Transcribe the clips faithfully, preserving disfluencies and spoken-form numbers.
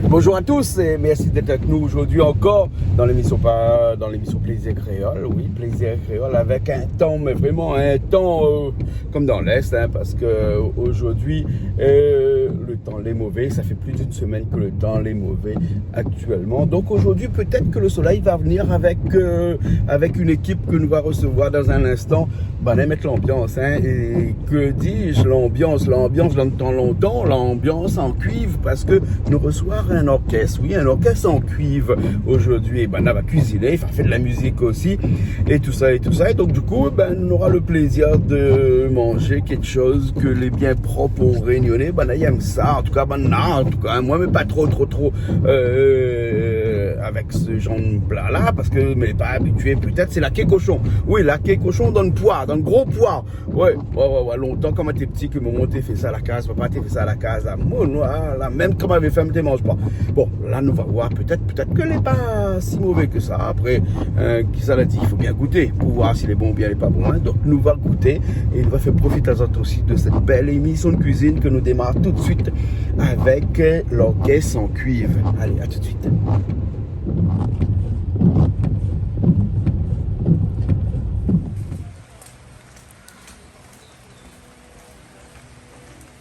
Bonjour à tous et merci d'être avec nous aujourd'hui encore dans l'émission, pa-, dans l'émission Plaisir Créole. Oui, Plaisir Créole avec un temps, mais vraiment un temps, euh, comme dans l'Est, hein, parce que aujourd'hui, euh, le temps lé mové. Ça fait plus d'une semaine que le temps lé mové actuellement. Donc aujourd'hui, peut-être que le soleil va venir avec, euh, avec une équipe que nous va recevoir dans un instant. Banna i mèt l'ambiance, hein, et que dis-je, l'ambiance, l'ambiance, dan tan lontan, l'ambiance en cuivre, parce que nous recevons un orchestre, oui, un orchestre en cuivre aujourd'hui. Banna va cuisiné, va fé de la musique aussi, et tout ça, et tout ça. Et donc, du coup, ben, on aura le plaisir de manger quelque chose que les bien propres aux Réunionnais, banna i èm sa. En tout cas, banna, en tout cas, moi, mais pas trop, trop, trop, euh, avec ce genre de plat-là, parce que, mais pas habitué, peut-être, c'est la queue cochon. Oui, la queue cochon dan poi, dan gro poi. Ouais, ouais, ouais, ouais. Lontan, kan moin té pti, ke momon té fé sa la kaz, papa té fé sa la kaz, la, moin, la, la, mèm kan moin lavé fèm, té manz pa. Bon, la, nou va voir, pétèt, pétèt ke lé pa si mové ke sa. Apré, euh, kisa la di, i fo bien gouté pou voir si lé bon oubien lé pa bon, hein. Donk, nou va gouté é nou va fé profit azot osi de sèt bèl émisyon de kuizine ke nou démar tout de suit avèk, euh, l'orchestre en cuivre. Allez, à tout de suite.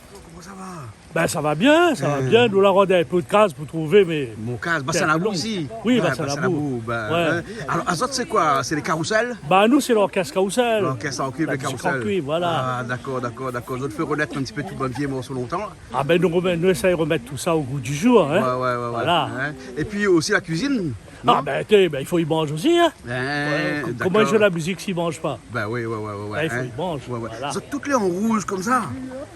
Koman sa va ? Ben, sa va bien, sa va bien. Nou la rod in pé de kaz pou trouvé, mé... Mon kaz, Basin Labou isi. Oui, Basin Labou. Ben, hein. Alor, azot, sé koi ? Sé lé karousèl ? Ben, nou, sé l'orchestre Karousèl. L'orchestre en cuivre, lé karousèl. La musique en cuivre, voilà. Ah, dakor, dakor, dakor. Zot i fé ronèt in ti pé tout bann vié morso lontan, la. Ah ben, nou remèt, nou éséy remèt tout sa au goût du jour, hein. Ouais, ouais, ouais, ouais. Voilà. Hein ? É pi osi la kuizine, non ? Ah ben, té, ben, i fo i manz osi, hein. Ben, dakor. Koman i zoué la mizik si i manz pa ? Ben oui, ouais, ouais, ouais, ouais. Ben, i fo i manz, voilà. Zot tout lé an rouz konmsa,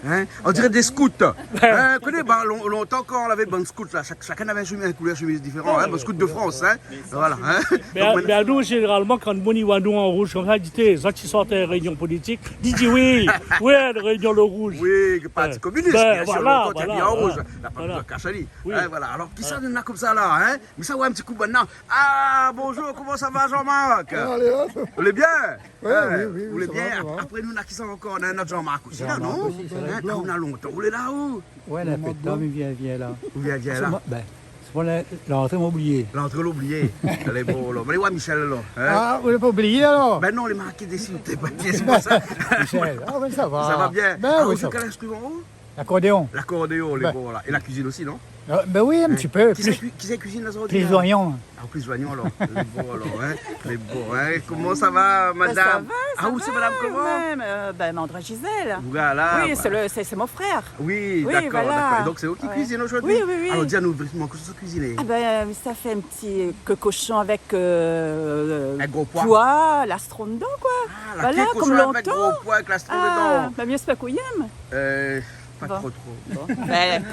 hein ? On diré dé scout. Hein, koné, ben, lon-, lontan, kan lavé bann scout, la, shak, shakinn lavé in shemiz, in koulèr shemiz diféran, hein, bann scout de France, hein. Voilà, hein. Donk, mé, mé anou, zénéralman, kan moun i oi anou an rouz konmsa, i di, té, zot i sort in réunion politik, i di, oui, oui, in réunion le rouz. Oui, ke parti kominis, bien sir, lontan té i abiy an rouz. La pa bezoin kashé ali. Oui. Hein, voilà. Alor, kisa nou néna konmsa la, hein ? Mé sa, ouais, in ti kou banna. Ah, bonjour, koman sa va, Jean-Marc ? Alé, hop. Ou lé bien ? Ouais, oui, oui, oui, sa va, sa va. Apré nou, néna kisa ankor ? Néna in not Jean-Marc osi la, non ? Jean-Marc osi, sa va. Hein, kan ou lé lontan, ou lé la ou ? Ouais, in pé de tan, mé vien, vien la. Ou vien, vien la. Ben, sé pou la, la rantré, moin la oublié. La rantré, ou la oublié. Alé, bon, alor. Mé ouais, Michel, alor, hein ? Ah, ou la pa oublié, alor ? Ben non, lé marké dési, té pa, sé pou sa. Michel, ah ouais, sa va. Sa va bien. Ben oui, sa va. Ah, ou zoué kèl instriman, ou ? Lakordéon. Lakordéon, lé bon, la. É la kuizine osi, non ? Euh, ben oui, in ti pé. Kisa i kui-, kisa i kuizine la, zordi, la ? Plis zoignon. Ah, plis zoignon, alor. Lé bon, alor, hein. Lé bon, hein. Koman sa va, madam ? Ben, sa va, sa va. Ah, ou sé madam koman ? Mèm, euh, ben, André Gisèle. Voilà, voilà. Oui, sé le, sé, sé mon frèr. Oui, dakor, dakor. Oui, voilà. É donk, sé ou ki kuizine zordi ? Oui, oui, oui. Alor, di anou vréman, kosa ou kuizine ? Ah ben, sa fé in ti, euh, ke koshon avèk, euh, in gro poi. Poi, lastron dedan, koi. Ah, la ke koshon avèk gro poi, avèk lastron dedan. Voilà, konm lontan. Ah, ben, mi èspèr ke ou i èm. Euh, pa tro, tro. Bon.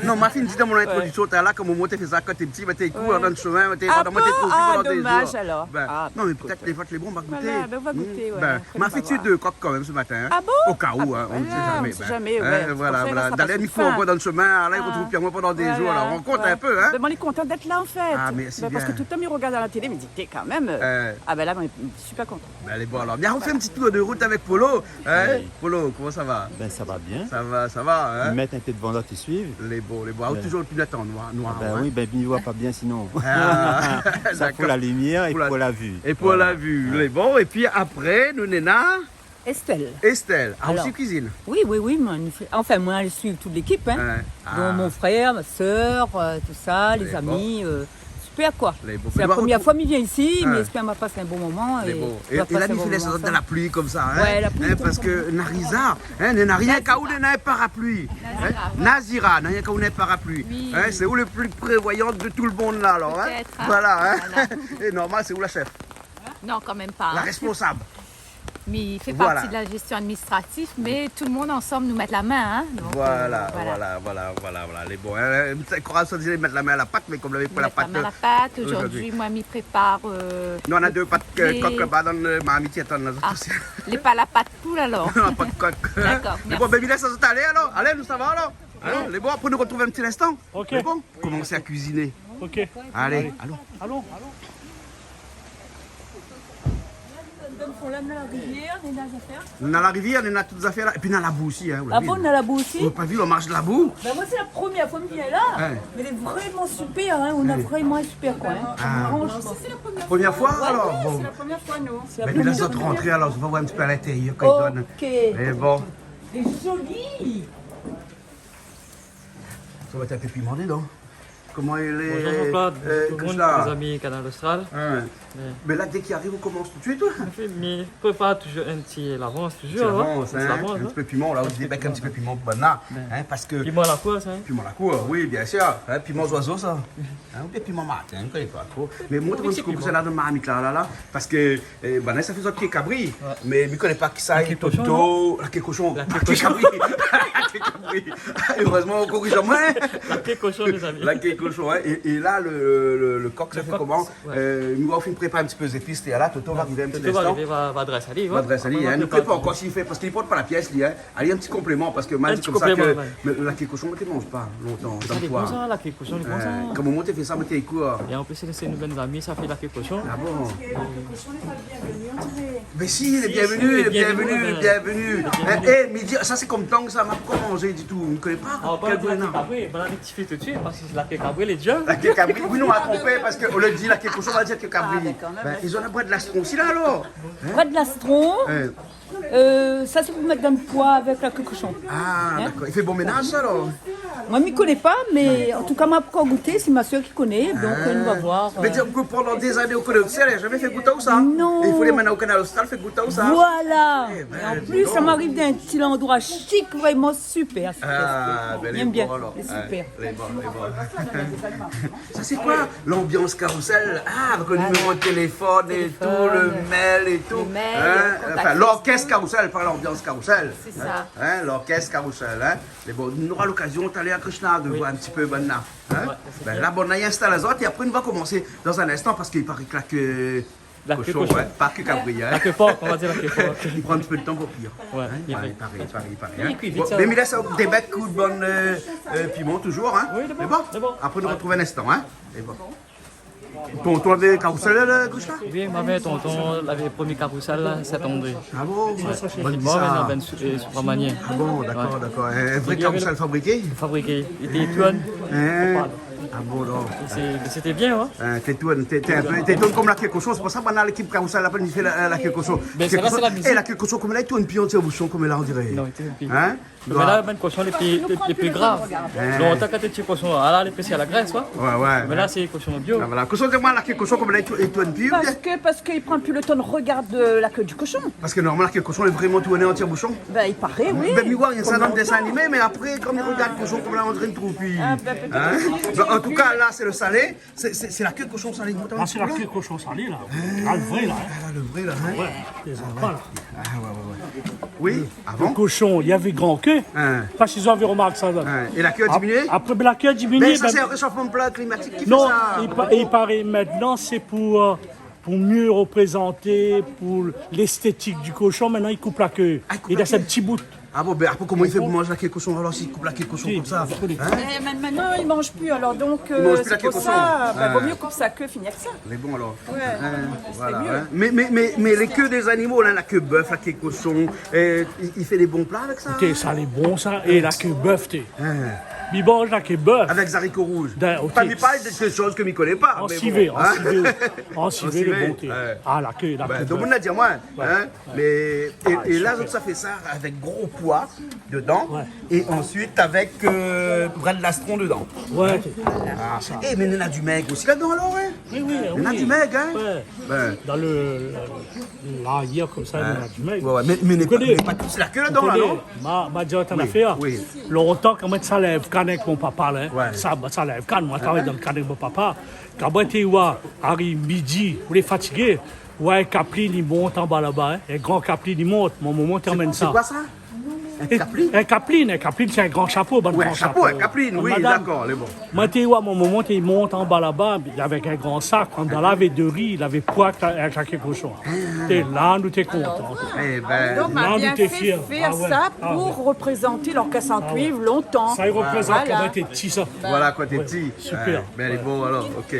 Non, ma fine di dan mon introdiksion, talèr la, koman moin té fé sa kan té pti, ben, té i kour dan shomin, ben, té i rod amoin, té i kour pandan dé zour. Ah bon ? Ah, domaz, alor. Ah, non, mé pétèt lé vot lé bon, nou va gouté. Voilà, ben, nou va gouté, ouais. Ben, ma fé dé kok kan mèm se matin, hein. Ah bon ? Au cas où, hein, on ne sait jamais. Ah ben, on sait jamais, ouais. Hein, voilà, voilà. Dalèr mi kour ankor dan shomin, la, i artrouv pi amoin pandan dé zour, alor, rankont in pé, hein. Ben, moin lé kontan d'èt la, an fèt. Ah, mèrsi bien. Ben, parske tout le tan mi rogard a la télé, mi di, té, kan mèm, euh, ah ben la, moin lé super kontan. Ben, alé, bon, alor, vien, nou fé in ti tour de rout avèk Polo, hein ? Oui. Polo, koman sa va ? Ben, sa va bien. Sa va, sa va, hein ? Mèt in pé devan lot, i suiv. Lé bon, lé bon. Ah, ou toujour le pinèt an noir, noir, hein ? Ah ben oui, ben, mi oi pa bien sinon. Ah, dakor. Sa pou la limièr é pou la vi. Pou la vi. Voilà. Lé bon, épi apré, nou néna Estelle. Estelle, ah, osi kuizine ? Oui, oui, oui, moin, nou fé, anfin, moin, mi suiv tout lékip, hein. Ouais. Ah. Donk, mon frèr, ma sèr, euh, tout sa, lé zami, euh, super, koi. Lé bon. Sé la promièr foi mi vien isi, mé mi èspèr nou va pas in bon moman. Lé bon. É, é la, nou fé lé sezon de la pli konmsa, hein. Ouais, la pli i tonm konmsa. Hein, parske na rizar, hein, na rienk aou néna in parapli. Nazira, na rienk aou néna in parapli. Oui. Hein, sé ou le pli prévoyant de tout le monde la, alor, hein. Pétèt, hein. Voilà, hein. Voilà. É normal, sé ou la shèf ? Non, kan mèm pa, hein. La responsab. Mi fé parti de la zéstion administrativ, mé tout le moun ansanm nou mèt la min, hein. Donk, euh, voilà, voilà, voilà. Lé bon, hein. Sé kouraz sa di mèt la min a la pat, mé konm lavé pa la pat, euh, zordi, moin, mi prépar, euh, non, na dé pat, euh, kok laba dan le marmit, atann, la, ah, osi. Lé pa la pat poul, alor. Non, pa de kok. Dakor, mèrsi. Mé bon, ben, mi lès azot alé, alor. Alé, nou sava, alor. Hein, lé bon, apré nou artrouv in ti linstan. Ok. Lé bon ? Komansé a kuiziné. Ok. Alé, alon. Alé. Alon, alon. Donk, fo la, na la rivièr, na la zafèr. Na la rivièr, na tout zafèr la. Épi na la bou osi, hein, ou la vi. Ah bon, na la bou osi ? Ou la pa vi, ou marsh la bou. Ben, moin, sé la promièr foi mi vien la. Ouais. Mé lé vréman super, hein. Ou na vréman in super koin, hein. Ah. Franchement. Promièr foi, alor ? Ouais, bon. Sé la promièr foi, nou. Sé la promièr foi. Ben, nou lès azot rantré, alor, nou va voir in ti pé a l'intérieur, kan i done. Ok. Mé bon. Lé zoli. Sa va èt in pé piman dedan. Koman i lé, Bonjour Jean-Claude, euh, bonjour tout le monde, Krishna, les amis Kanal Austral. Hein. Ouais. Mé la, dèk i ariv, ou komans tout suit, ou ? An fèt, mi prépar toujour in ti lavans, toujour, hein. In ti lavans, hein. In ti pé piman, la, ou débèk in ti pé piman pou banna, hein, parske piman la kour, sa, hein ? Piman la kour, oui, bien sûr, hein, piman zoizo, sa. Hein, oubien piman martin, mi koné pa tro. Mé montre amoin in ti kou kosa la dan marmit la, la, la, parske Eh, banna sa fé zot ké kabri. Ouais. Mé mi koné pa kisa i... Laké koshon, toto, non ? Laké koshon. Laké koshon. Laké kabri. Laké kabri. Erezman, ou koriz amoin. Laké koshon, mézami. Laké koshon, hein. É, é la, le, le, le kok, sa fé koman ? Le kok, ouais. Euh, nou va fine prépar in ti pé zépis, la, Toto va arivé in ti linstan. Toto va arivé, va, va drès ali, ouais. Va drès ali, hein. Nou koné pa ankor si li fé, parske li port pa la pièce, li, hein. Alé, in ti konpléman, parske ma di konmsa ke, ouais, mé laké koshon, moin té manz pa lontan dan le foi. Sa lé bon, sa, laké koshon, lé bon, sa. Euh, kan momon té fé sa, moin té i kour. É an plis, sé, sé nout bann zami, sa fé laké koshon. Ah bon ? Laké koshon lé pa bienvenu, on diré. Mé si, lé bienvenu, lé bienvenu, lé bienvenu. Hein, eh, midi, sa sé kom tang, sa, ma pa manzé ditou, mi koné pa. Ah, kèl bann laké kabri, bann laké ti fi tout suit, parske laké kabri lé diab. Laké kabri, oui, nou la tronpé, parske olié di laké koshon, nou va dir laké kabri. Ah, dakor, mèm. Ben, zot na brèd lastron osi la, alor. Hein ? Brèd lastron. Hein. Euh, sa sé pou mèt dan le poi avèk laké koshon. Ah, dakor. Li fé bon ménaz, sa, alor ? Moin, mi koné pa, mé an tou ka, ma pankor gouté, sé ma sèr ki koné, donk, euh, nou va voir. Mé dir, ou pé pran dé zané ou koné, ou té zamé fé gout aou sa ? Non. É i fo mintnan o Kanal Austral fé gout aou sa. Voilà. Eh ben, dis donc. É an plis, sa m'ariv dan in ti landroi shik, vréman super. Ah, ben, lé bon, alor. Lé super. Lé bon, lé bon. Sa, sé koi ? L'ambiance carrousel. Ah, avèk le numéro de téléfone et tout, le mail et tout. Le mail, le contact Facebook. Hein ? Enfin, l'orchestre carrousel, pas l'ambiance carrousel. C'est ça. Hein ? L'orchestre carrousel, hein ? Mé bon, nou nora lokazion talèr, Krishna, de voir in ti pé banna, hein ? Ouais, c'est bien. Ben, la, bon, na install azot, é apré, nou va komansé dan in instan, parske i paré ke laké koshon, ouais, pa ke kabri, hein. Laké por, on va dire laké por. I pran in ti pé de tan pou kuir. Ouais, hein, i kuit vit, i paré, i paré, hein. Bon, mé mi lès débèk kout bann, euh, euh, piman toujour, hein. Oui, lé bon, lé bon. Mé bon, apré nou artrouv in instan, hein. Lé bon. Tonton lavé karousèl la, Krishna ? Oui, moin lavé tonton, lavé promié karousèl la, Saint-André. Ah bon ? Ouais. Bon, mintnan, ben, su-, euh, Supramanié. Ah bon, dakor, dakor. Ouais. In vré karousèl fabriké ? Fabriké. Li té tourn. Hein ? Ah bon, non. Sé, sété bien, hein ? Hein, té tourn, té, té in pé, té tourn kom laké koshon. Sé pou sa, banna lékip karousèl la, i fé la, laké koshon. Ben, laké koshon, sa la, sé la mizik. Eh, laké koshon, koméla, i tourn pi antièr boushon, koméla, on diré. Non, li tourn pi. Hein ? Mé la, bann koshon lé pi, lé pi grav. Hein. Lontan, kan té ti koshon, ala, lé pésé a la grès, koi. Ouais, ouais. Mé la, sé koshon bio. Ah, voilà. Koshon, di amoin, laké koshon, koméla, i tourn pi, oubien ? Parske, parske i pran pi le tan de regard la ke di koshon. Parske normalman, laké koshon lé vréman tourné antièr boushon. Ben, i paré, oui. Ben, mi voi sa dan le désin animé, mé apré, kom mi regard koshon, koméla, on diré in troupi. Ah, ben, pétèt. Hein ? Ben, an tou ka, la, sé le salé. Sé, sé, sé laké koshon salé, notaman. Ah, sé laké koshon salé, la. Ah. La, le vré, la, hein. Ah, la, le vré, la, hein. Ouais, lé zanfan, la. Ah, ouais, ouais, ouais. Oui, avan. Le koshon, li lavé gran ké. Hein. Pa si zot la vi romark sa, la. Hein. É laké la diminié ? Ap-, apré, ben, laké la diminié, ben, sa, ben, sé in réshofman de plat klimatik ki fé sa. Non, i pa-, i paré mintnan, sé pou, euh, pou mié reprézanté, pou léstétik di koshon, mintnan, i koup laké. Ah, i koup laké. I lès in ti bout. Ah bon, ben, apré, koman i fé pou manz laké koshon, alor, si i koup laké koshon komsa ? Hein ? Eh, mé mintnan, i manz pi, alor, donk, euh, sé pou sa, ben, vo mié koup sa ke fini avèk sa. I manz pi laké koshon. Hein. Lé bon, alor. Ouais. Hein, voilà, hein. Mé, mé, mé, mé lé ké dé zanimo, la, laké bèf, laké koshon, euh, i, i fé dé bon pla avèk sa, hein ? Ékout, sa lé bon, sa, é laké bèf, té. Hein. Mi manz laké bèf. Avèk zariko rouz. Pa mi parl de shoz ke mi koné pa, mé bon, hein. An sivé, an sivé, an sivé, lé bon, té. Ouais. Ah, laké, laké bèf. Ben, tout le monde la di amoin, hein. Ouais. Mé, é, é la, zot sa fé sa avèk gro poi dedan, é ansuit avèk, euh, brèd lastron dedan. Ouais. Ah, é, mé néna di mèg osi ladan, alor, hein ? Oui, oui, oui. Néna di mèg, hein ? Ouais. Ben. Dan le, le, la, yèr komsa, néna di mèg. Ouais, ouais. Mé, mé néna pa, néna pa tout laké ladan, la, non ? Ma, ma di aou in afèr. Oui, oui. Lontan, kan moin té sa lèv kann avèk mon papa, la, hein. Ouais. Sa, sa lèv kann, moin travay dan le kann avèk mon papa. Kan moin té i ariv midi, ou lé fatigé, ou oi in kaprin i mont anba laba, hein. In gran kaprin i mont, mon momon té amenn sa. Sé, sé koi sa ? In kaplin ? In kaplin, in kaplin, sé in gran shapo, bann gran shapo. Oué, in shapo, in kaplin, oui, dakor, lé bon. Moin té i oi momon té i mont anba laba, avèk in gran sak, andan lavé de ri, lavé poi, èk la kèk koshon. Té la, nou té kontan. Ébin. Donc, on a bien fait de faire ça pour représenter l'orchestre en cuivre longtemps. Sa i reprézant kan moin té pti, sa. Voilà, kan té pti. Super. Bin, lé bon, alor, OK.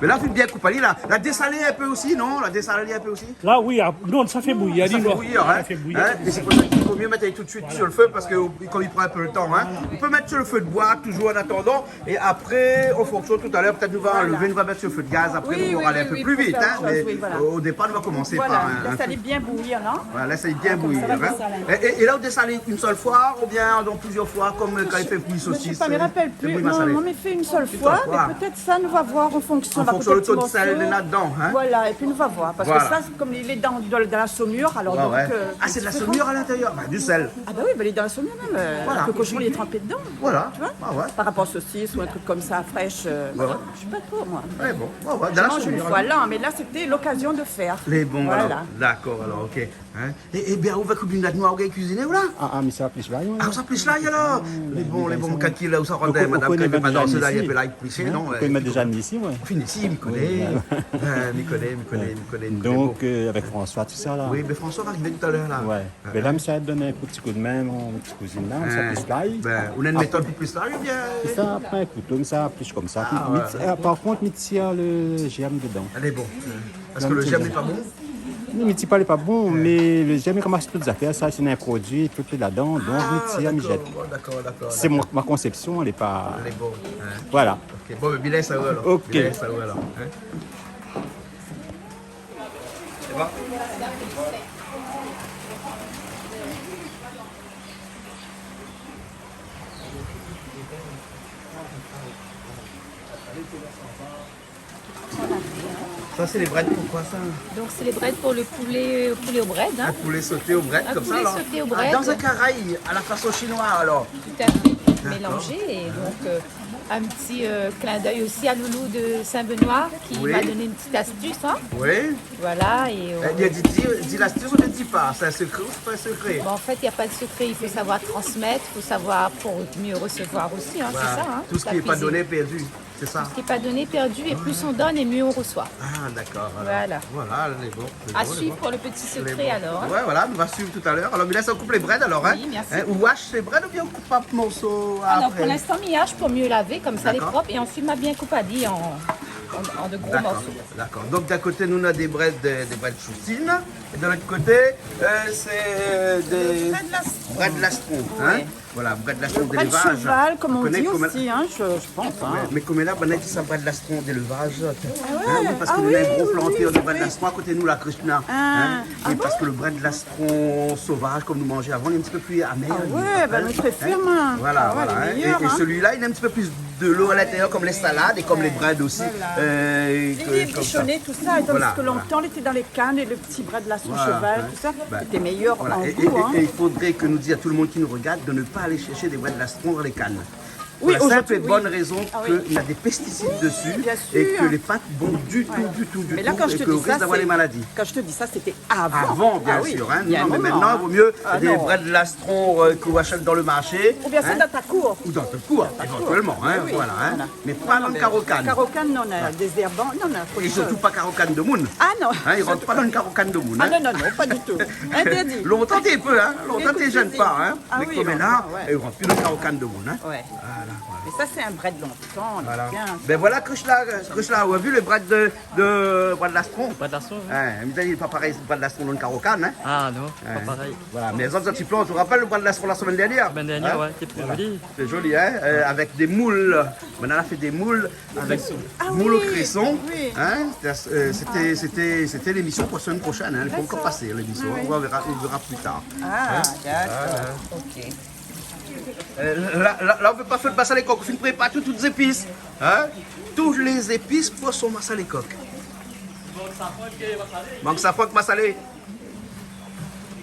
Mé la, fine bien koup ali, la. La désalé in pé osi, non ? La désalé in pé osi ? La, oui, ah, non, sa fé bouyi, sa fé bouyi, in. Sa fé bouyi. É sé pou sa k'i fo myé mèt ali tout de suit su le fé parske, euh, konm i pran in pé le tan, in. Ou pé mèt su le fé de boi, toujour an atandan, é apré, an fonksion, talèr, pétèt nou va anlèv, nou va mèt su le fé de gaz apré pou alé in pé pli vit, in. Oui, oui, oui, pour faire autre chose, oui, voilà. Mé o dépar, nou va komansé par in, in fé. Voilà, lès ali bien bouyi, non ? Voilà, lès ali bien bouyi, in. Konmsa, va désalé. É, é, é la, ou désal in sèl foi oubien dan plizièr foi, konm, euh, kan i fé bouyi sosis, euh, bouyi masalé ? Mésyé, mi rapèl pi. Non, non, mi fé in sèl foi, mé pétèt sa, nou va voir an fonksion, va koté in ti morso. An fonksion le to de sèl néna dedan, in ? Voilà, épi nou va voir. Parske sa, sé konm li lé dan, dan, dan la somir, alor donk, euh... Ah, sé de la somir a lintérièr ? Bin, du sèl. Ah bin oui, bin, li lé dan la somir mèm, euh, le koshon, li lé tranpé dedan. Voilà. Tu vois ? Ah oué. Par rapor sosis ou in truk konmsa, frèsh, euh, voilà. Je sais pas trop, moi. Oué, bon. Je mange une fois l'an, mais là, c'était l'occasion de faire. Lé bon, alor. Voilà. Dakor, alor, OK. In ? É, ébin, ou va kuizine la, nou va kuiziné, ou la ? Ah, ah, mé sa plis la, oui. Ah, sa plis la, alor. Lé bon, lé bon, kan ki la, ou sa rant, madam, kan i vé pa dansé la, i pé la plis, non ? Ou koné, mé déza isi, oué. Fine isi, mi koné. Oui, oué. Euh, mi koné, mi koné, mi koné, mi koné. Donk, euh, avèk François, tousa la. Oui, mé François va arivé talèr, la. Oué. Mé la, mi sa donn in kou de kou de min, mon ti kouzine la, sa plis la. Bin, ou néna in métod pou plis la, oubien ? Sé sa, pran in kouto, sa plis konmsa. Ah, oué. Mé, euh, par kont, mi tir le jèrm dedan. Lé bon. Parske le jèrm lé pa bon ? Non, mi di pa lé pa bon, mé le jèrm i ramas tout zafèr, sa, sé in produi, tout lé ladan, donk mi tir, mi jèt. Ah, dakor, dakor, dakor. Sé mon, ma konsépsion, lé pa... Lé bon, in. Voilà. OK. Bon, mé bilé sa, alor. OK. Bilé sa, alor, in. Sé bon ? Sa, sé lé brèd pou koi, sa ? Donc, c'est les brèdes pour le poulet, euh, poulet aux brèdes, hein. In poulé soté o brèd, konmsa, alor. Un poulet sauté aux brèdes. Ah, dan in karay, a la fason shinoi, alor. Tout à fait. Dakor. Mélangé et donc, euh, un petit, euh, clin d'œil aussi à Loulou de Saint-Benoît qui m'a donné une petite astuce, hein. Oui. Voilà, et on... Eh bien, di, di, di lastis oubien di pa, sé in sekré ou sé pa in sekré ? Bon, en fait, il y a pas de secret, il faut savoir transmettre, il faut savoir pour mieux recevoir aussi, hein, c'est ça, hein, la cuisine. Voilà. Tout ce qui est pas donné est perdu. C'est ça. Ce qui est pas donné est perdu, et plus on donne, et mieux on reçoit. Ah, d'accord, alors. Voilà. Voilà, lé bon, lé bon, lé bon. À suivre pour le petit secret, alors, hein. Ouais, voilà, nou va suiv talèr. Alor, mi lès aou koup lé brèd, alor, hein. Oui, merci. Hein, ou ash lé brèd oubien ou koup pa morso apré ? Alors, pour l'instant, mi ash pour mieux laver, comme ça, elle est propre. D'accord. Et ensuite, ma bien koup ali en, en, en de gros morceaux. D'accord, d'accord. Donk, d'in koté, nou néna dé brèd, dé, dé brèd shoutine. É de l'ot koté, euh, sé dé brèd lastron, hein. Ouais. Voilà, brèd lastron d'élevage. Brèd shoval, comme on dit aussi, hein, je, je pense, hein. Ouais, mé koméla, banna i di sa brèd lastron d'élevage. Ah ouais, ah oui, oui, oui, c'est vrai. Hein, oui, parske nou néna in gro plantir de brèd lastron akoté nou, la Krishna. Ah, ah bon ? É parske le brèd lastron sovaz, konm nou manzé avan, lé in ti pé pli amèr, li lé pa... Ah ouais, ben, nou préfèr, hein. Voilà, voilà, hein. Ah ouais, lé méyèr, hein. É, é sèl-la, li na in ti pé plis de lo a l'intérieur, konm lé salad é konm lé brèd osi, euh, konmsa. Ouais, voilà. Li lé bishonné, tout ça, et tandis que longtemps, li lété dan lé kann é le ti brèd lastron shoval, tout ça, lété méyèr an gou, hein. Voilà, voilà. É, é, é, é i fodré ke nou di a tout le moun ki nou rogard de ne pa alé shèrsh dé brèd lastron dan lé kann. Oui, ojourdui, oui. Pou la sinp é bone rézon ke néna dé pestisid desi é ke lé pa bon ditou, ditou, ditou, é ke ou risk d'avoir dé maladi. Oui, bien sûr. Ah oui, mais là, quand je te dis ça, c'était avant. Avant, bien sûr, hein. Ah oui, il y a un moment, hein. Non, mais maintenant, il vaut mieux des brèdes lastron, euh, que ou ashèt dan le marché, hein. Ah bon ? Ah oui. Ou bien c'est dans ta cour. Ou dans ta cour, éventuellement, hein, voilà, hein. Dans ta cour, oui, oui, voilà. Mais pas dans le karo kann. Karo kann, non, non, désherbant, non, non, faut... Et surtout pas karo kann demoun. Ah non. Hein, i rant pa dan le karo kann demoun, hein. Ah non, non, non, pas du tout. Interdit. Lontan té i pé, hein. Lontan té i zèn pa, hein. Écoute ceci. Ah oui, lontan, ouais. Mé koméla, i rant pi dan le karo kann demoun, hein. Ouais. Voilà, voilà. Mais ça, c'est un brèd lontan, bien. Voilà. Ben voilà, Krishna, Krishna, ou la vi le brèd de, de, brèd lastron. Brèd lastron, oui. Hein, mé li lé pa parèy, brèd lastron dan le karo kann, hein. Ah non, pa parèy. Hein. Voilà, mé zot, zot i plant, ou rapèl le brèd lastron la semèn dernièr ? Semaine dernière, ouais, c'était plus joli. Hein ? Voilà. C'était joli, hein, euh, avec des moules. Maintenant, on a fait des moules avec moule au cresson. Ah oui, oui. Hein ? C'était, euh, c'était, c'était, c'était l'émission pour la semaine prochaine, hein. D'accord. Elle n'est pas encore passée, l'émission. Oui, oui. On verra, on verra plus tard. Hein ? Ah, d'accord, ok. Voilà. Euh, la, la, la, ou pé pa fé le masalé kok, ou fine prépar tout, tout zépis. Hein ? Tout lé zépis pou son masalé kok. Mank safran, masalé.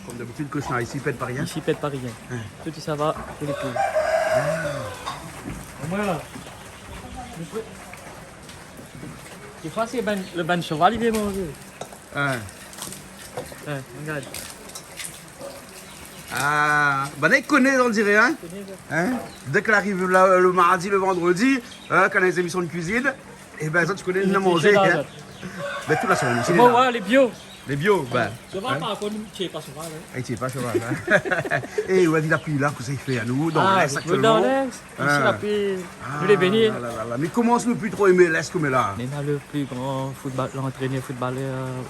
Comme d'habitude, Krishna, isi i pèrd pa rien. Isi i pèrd pa rien. Hein. Tout i sava, tout lé klin. Ah. Voilà. Défoi sé bann, le bann shoval i vien manzé. Hein. Hein, rogard. Ah, banna i koné, on diré, hein ? Hein ? Dès qu'elle arrive là, le mardi, le vendredi, hein, kan néna zémisyon de kuizine, eh ben, sa, ou koné, néna manzé, hein. Ben, tout la semèn, lé la. Lé bio. Lé bio, ben. Soval, par kont, i tié pa soval, hein. I tié pa soval, hein. É ou la di la pli la, kosa i fé anou, dan l'Est aktièlman. Ah, isi la pli, nou lé béni. Ah la la la. Mé koman sa, nou pé tro èmé l'Est koméla ? Mé néna le pli gran football, l'antrénèr footballèr, euh,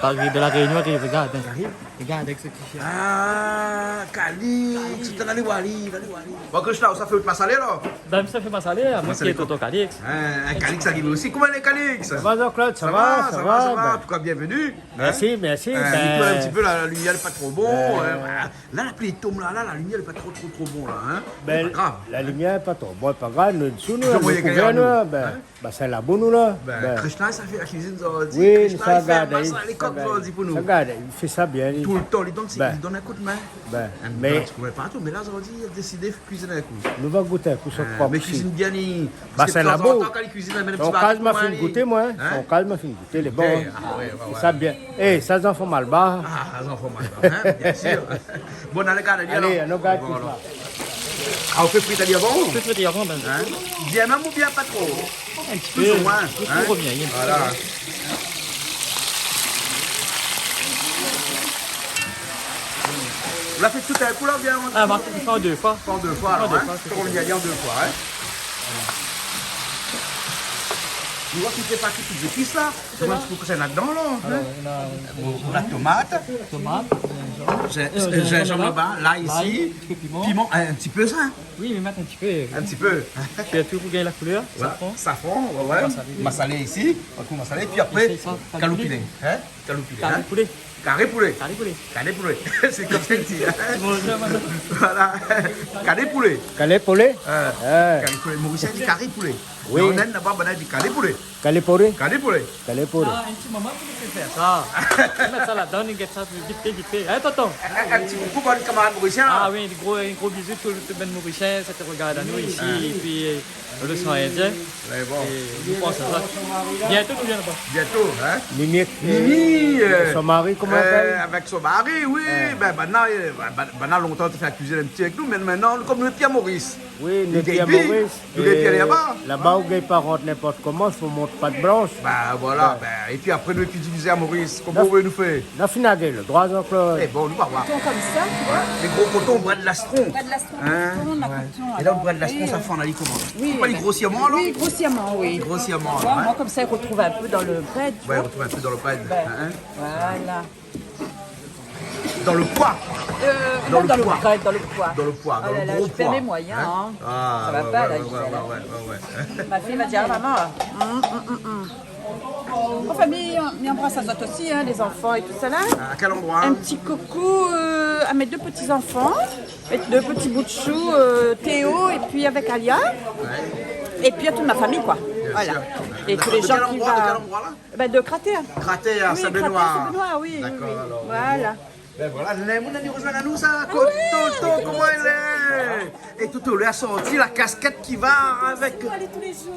Paris, de La Réunion, i ariv, regard, hein. I ariv ? Regard avèk sak i fé. Ah, Calix, Calix. Té la, alé oir ali, alé oir ali. Bon, Krishna, ou sa fé out masalé, alor ? Ben, mi sa fé masalé, amoin ki lé tonton Calix. Hein, Calix i ariv osi. Koman i lé, Calix ? Sa va, Jean-Claude ? Sa va, sa va, sa va. An tou ka, bienvenue. Mèrsi, mèrsi. Hein, ben, in ti pé, la, la limièr lé pa tro bon, hein, voilà. La, la pli i tonm la, la, la limièr lé pa tro, tro, tro bon la, hein. Ben, pa grav. La limièr lé pa tro bon, pa grav, nou, sou nou, nou kouvèr, nou, hein. Ben, sa la boun, nou, la. Ben, Krishna, sa fé la kuizine, sa di. Oui, Krishna, sa i fé gard, masalé kok, sa di pou nou. Sa gard, i fé sa bien, li. Toultan, li donn, li donn in kou d'min. Ben, mé in ti kou d'min partou, mé la, sa di, li la désidé kuizine in kou. Nou va gout in kou, son kok. Mé kuizine bien, li. Parske sa la boun. Tazantan, kan li kuizine, li mèt in ti bagay pou manzé. Son kaz, ma fine gouté, moin, hein. Son kaz, ma fine gouté, lé bon. Ah ouais, ouais, ouais. Sa bien. Eh, sa, zanfan malbar. Ah, zanfan malbar, hein, bien sir. Bon, alé, gard ali, alor. Alé, nou gard tout sa. Ah, ou fé frit ali avan ? Ou fé frit ali avan, ben. Hein ? Bien mèm oubien pa tro ? In ti pé. Plus ou moins, hein ? Plus ou moins, oui. Voilà. Ou la fé tout in kou la, oubien ? Ah, ma fé an dé foi. An dé foi, alor, hein ? An dé foi, sé bon. Ou la fé tout in kou la, hein ? Voilà. Nou va koup pa tout zépis la. Sé bon. Koman ou koup sa ladan, la, hein ? Alor, nou na, bon, la tomat. Tomat, zinzanm. Zin-, euh, zinzanm laba, lay isi. Lay, in ti pé piman. Piman, in ti pé sa. Oui, mé mèt in ti pé. In ti pé. Sirtou pou gingn la koulèr, voilà, safran. Safran, ouais, ouais. Masalé. Masalé isi, in kou masalé. Épi apré, kaloupilé. Hein ? Kaloupilé, hein ? Kari poulé. Kari poulé. Kari poulé. Kari poulé. Sé konmsa i di, hein ? Bonjour, madame. Voilà. Kari poulé. Kari poulé ? Hein. Kari poulé. Morisien i di kari poulé. Oui. Mé an Inde, laba, banna i di kari poulé. Kari poulé. Kari poulé. Kari poulé. Ah, in ti moman ke nou fé sa. Mèt sa ladan, nou gèt sa vit fé, vit fé. Hein, tonton ? In, in ti koukou pou bann kamarad morisien, la. Ah oui, in gro, in gro bizou tout, tout bann Morisien, sa té i rogard anou isi, épi, euh, loséan Indien. Ouais, bon. É nou pans a sa. Bientôt, nou vien laba. Bientôt, hein ? Mimi, Mimi, euh, son mari, koman i apèl ? Euh, avèk son mari, oui. Ouais. Ben, banna, euh, ben, ben, banna lontan té fé la kuizine in ti pé avèk nou, mé mintnan, kom nou lé pi a Moris. Oui, nou lé pi a Moris. Nou lé pi alé laba. É laba, ou gingn pa rant ninport koman, fo mont pat blansh. Ben, voilà, ben, épi apré, nou lé pi divizé a Moris. Koman ou vé nou fé ? La fine agèl, droi ankor. Eh bon, nou va voir. Koton konmsa, tu vois. Lé gro koton, brèd lastron. Brèd lastron, hein ? Koton, la koton, alor. É la, brèd lastron, sa fann ali koman ? Oui, ben, grosièrman, alor ? Oui, grosièrman, oui. Grosièrman, ouais. Moin, konmsa, i rotrouv in pé dan le brèd, tu vois. Ouais, i rotrouv in pé dan le brèd. Ben, hein ? Voilà. Dan le poi. Euh, non, dan le brèd, dan le poi. Dan le poi, dan le gro poi. Oh là là, je perds mes moyens, hein. Hein ? Ah, ouais, ouais, ouais. Ça va pas, là, ouais, ouais. Ma fille va dire, ah, maman. Hum, hum, hum, hum. Anfin, mi, mi anbras azot osi, hein, lé zanfan é tout sa la. À quel endroit ? In ti koukou, euh, à mes deux petits enfants, mes deux petits bouts de chou, euh, Théo et puis avec Alia. Ouais. Et puis à toute ma famille, quoi. Bien sûr. Voilà. Et tous les gens qui va... De quel endroit, de quel endroit, là ? Ben, de Kratèr. Kratèr, oui, Sablé Noir. Kratèr, Sablé Noir, oui, oui, oui. D'accord, alors, voilà. Ben voilà, néna moun la rozoinn anou sa, Toto, koman i lé ? É Toto la sorti la kaskèt ki va avèk.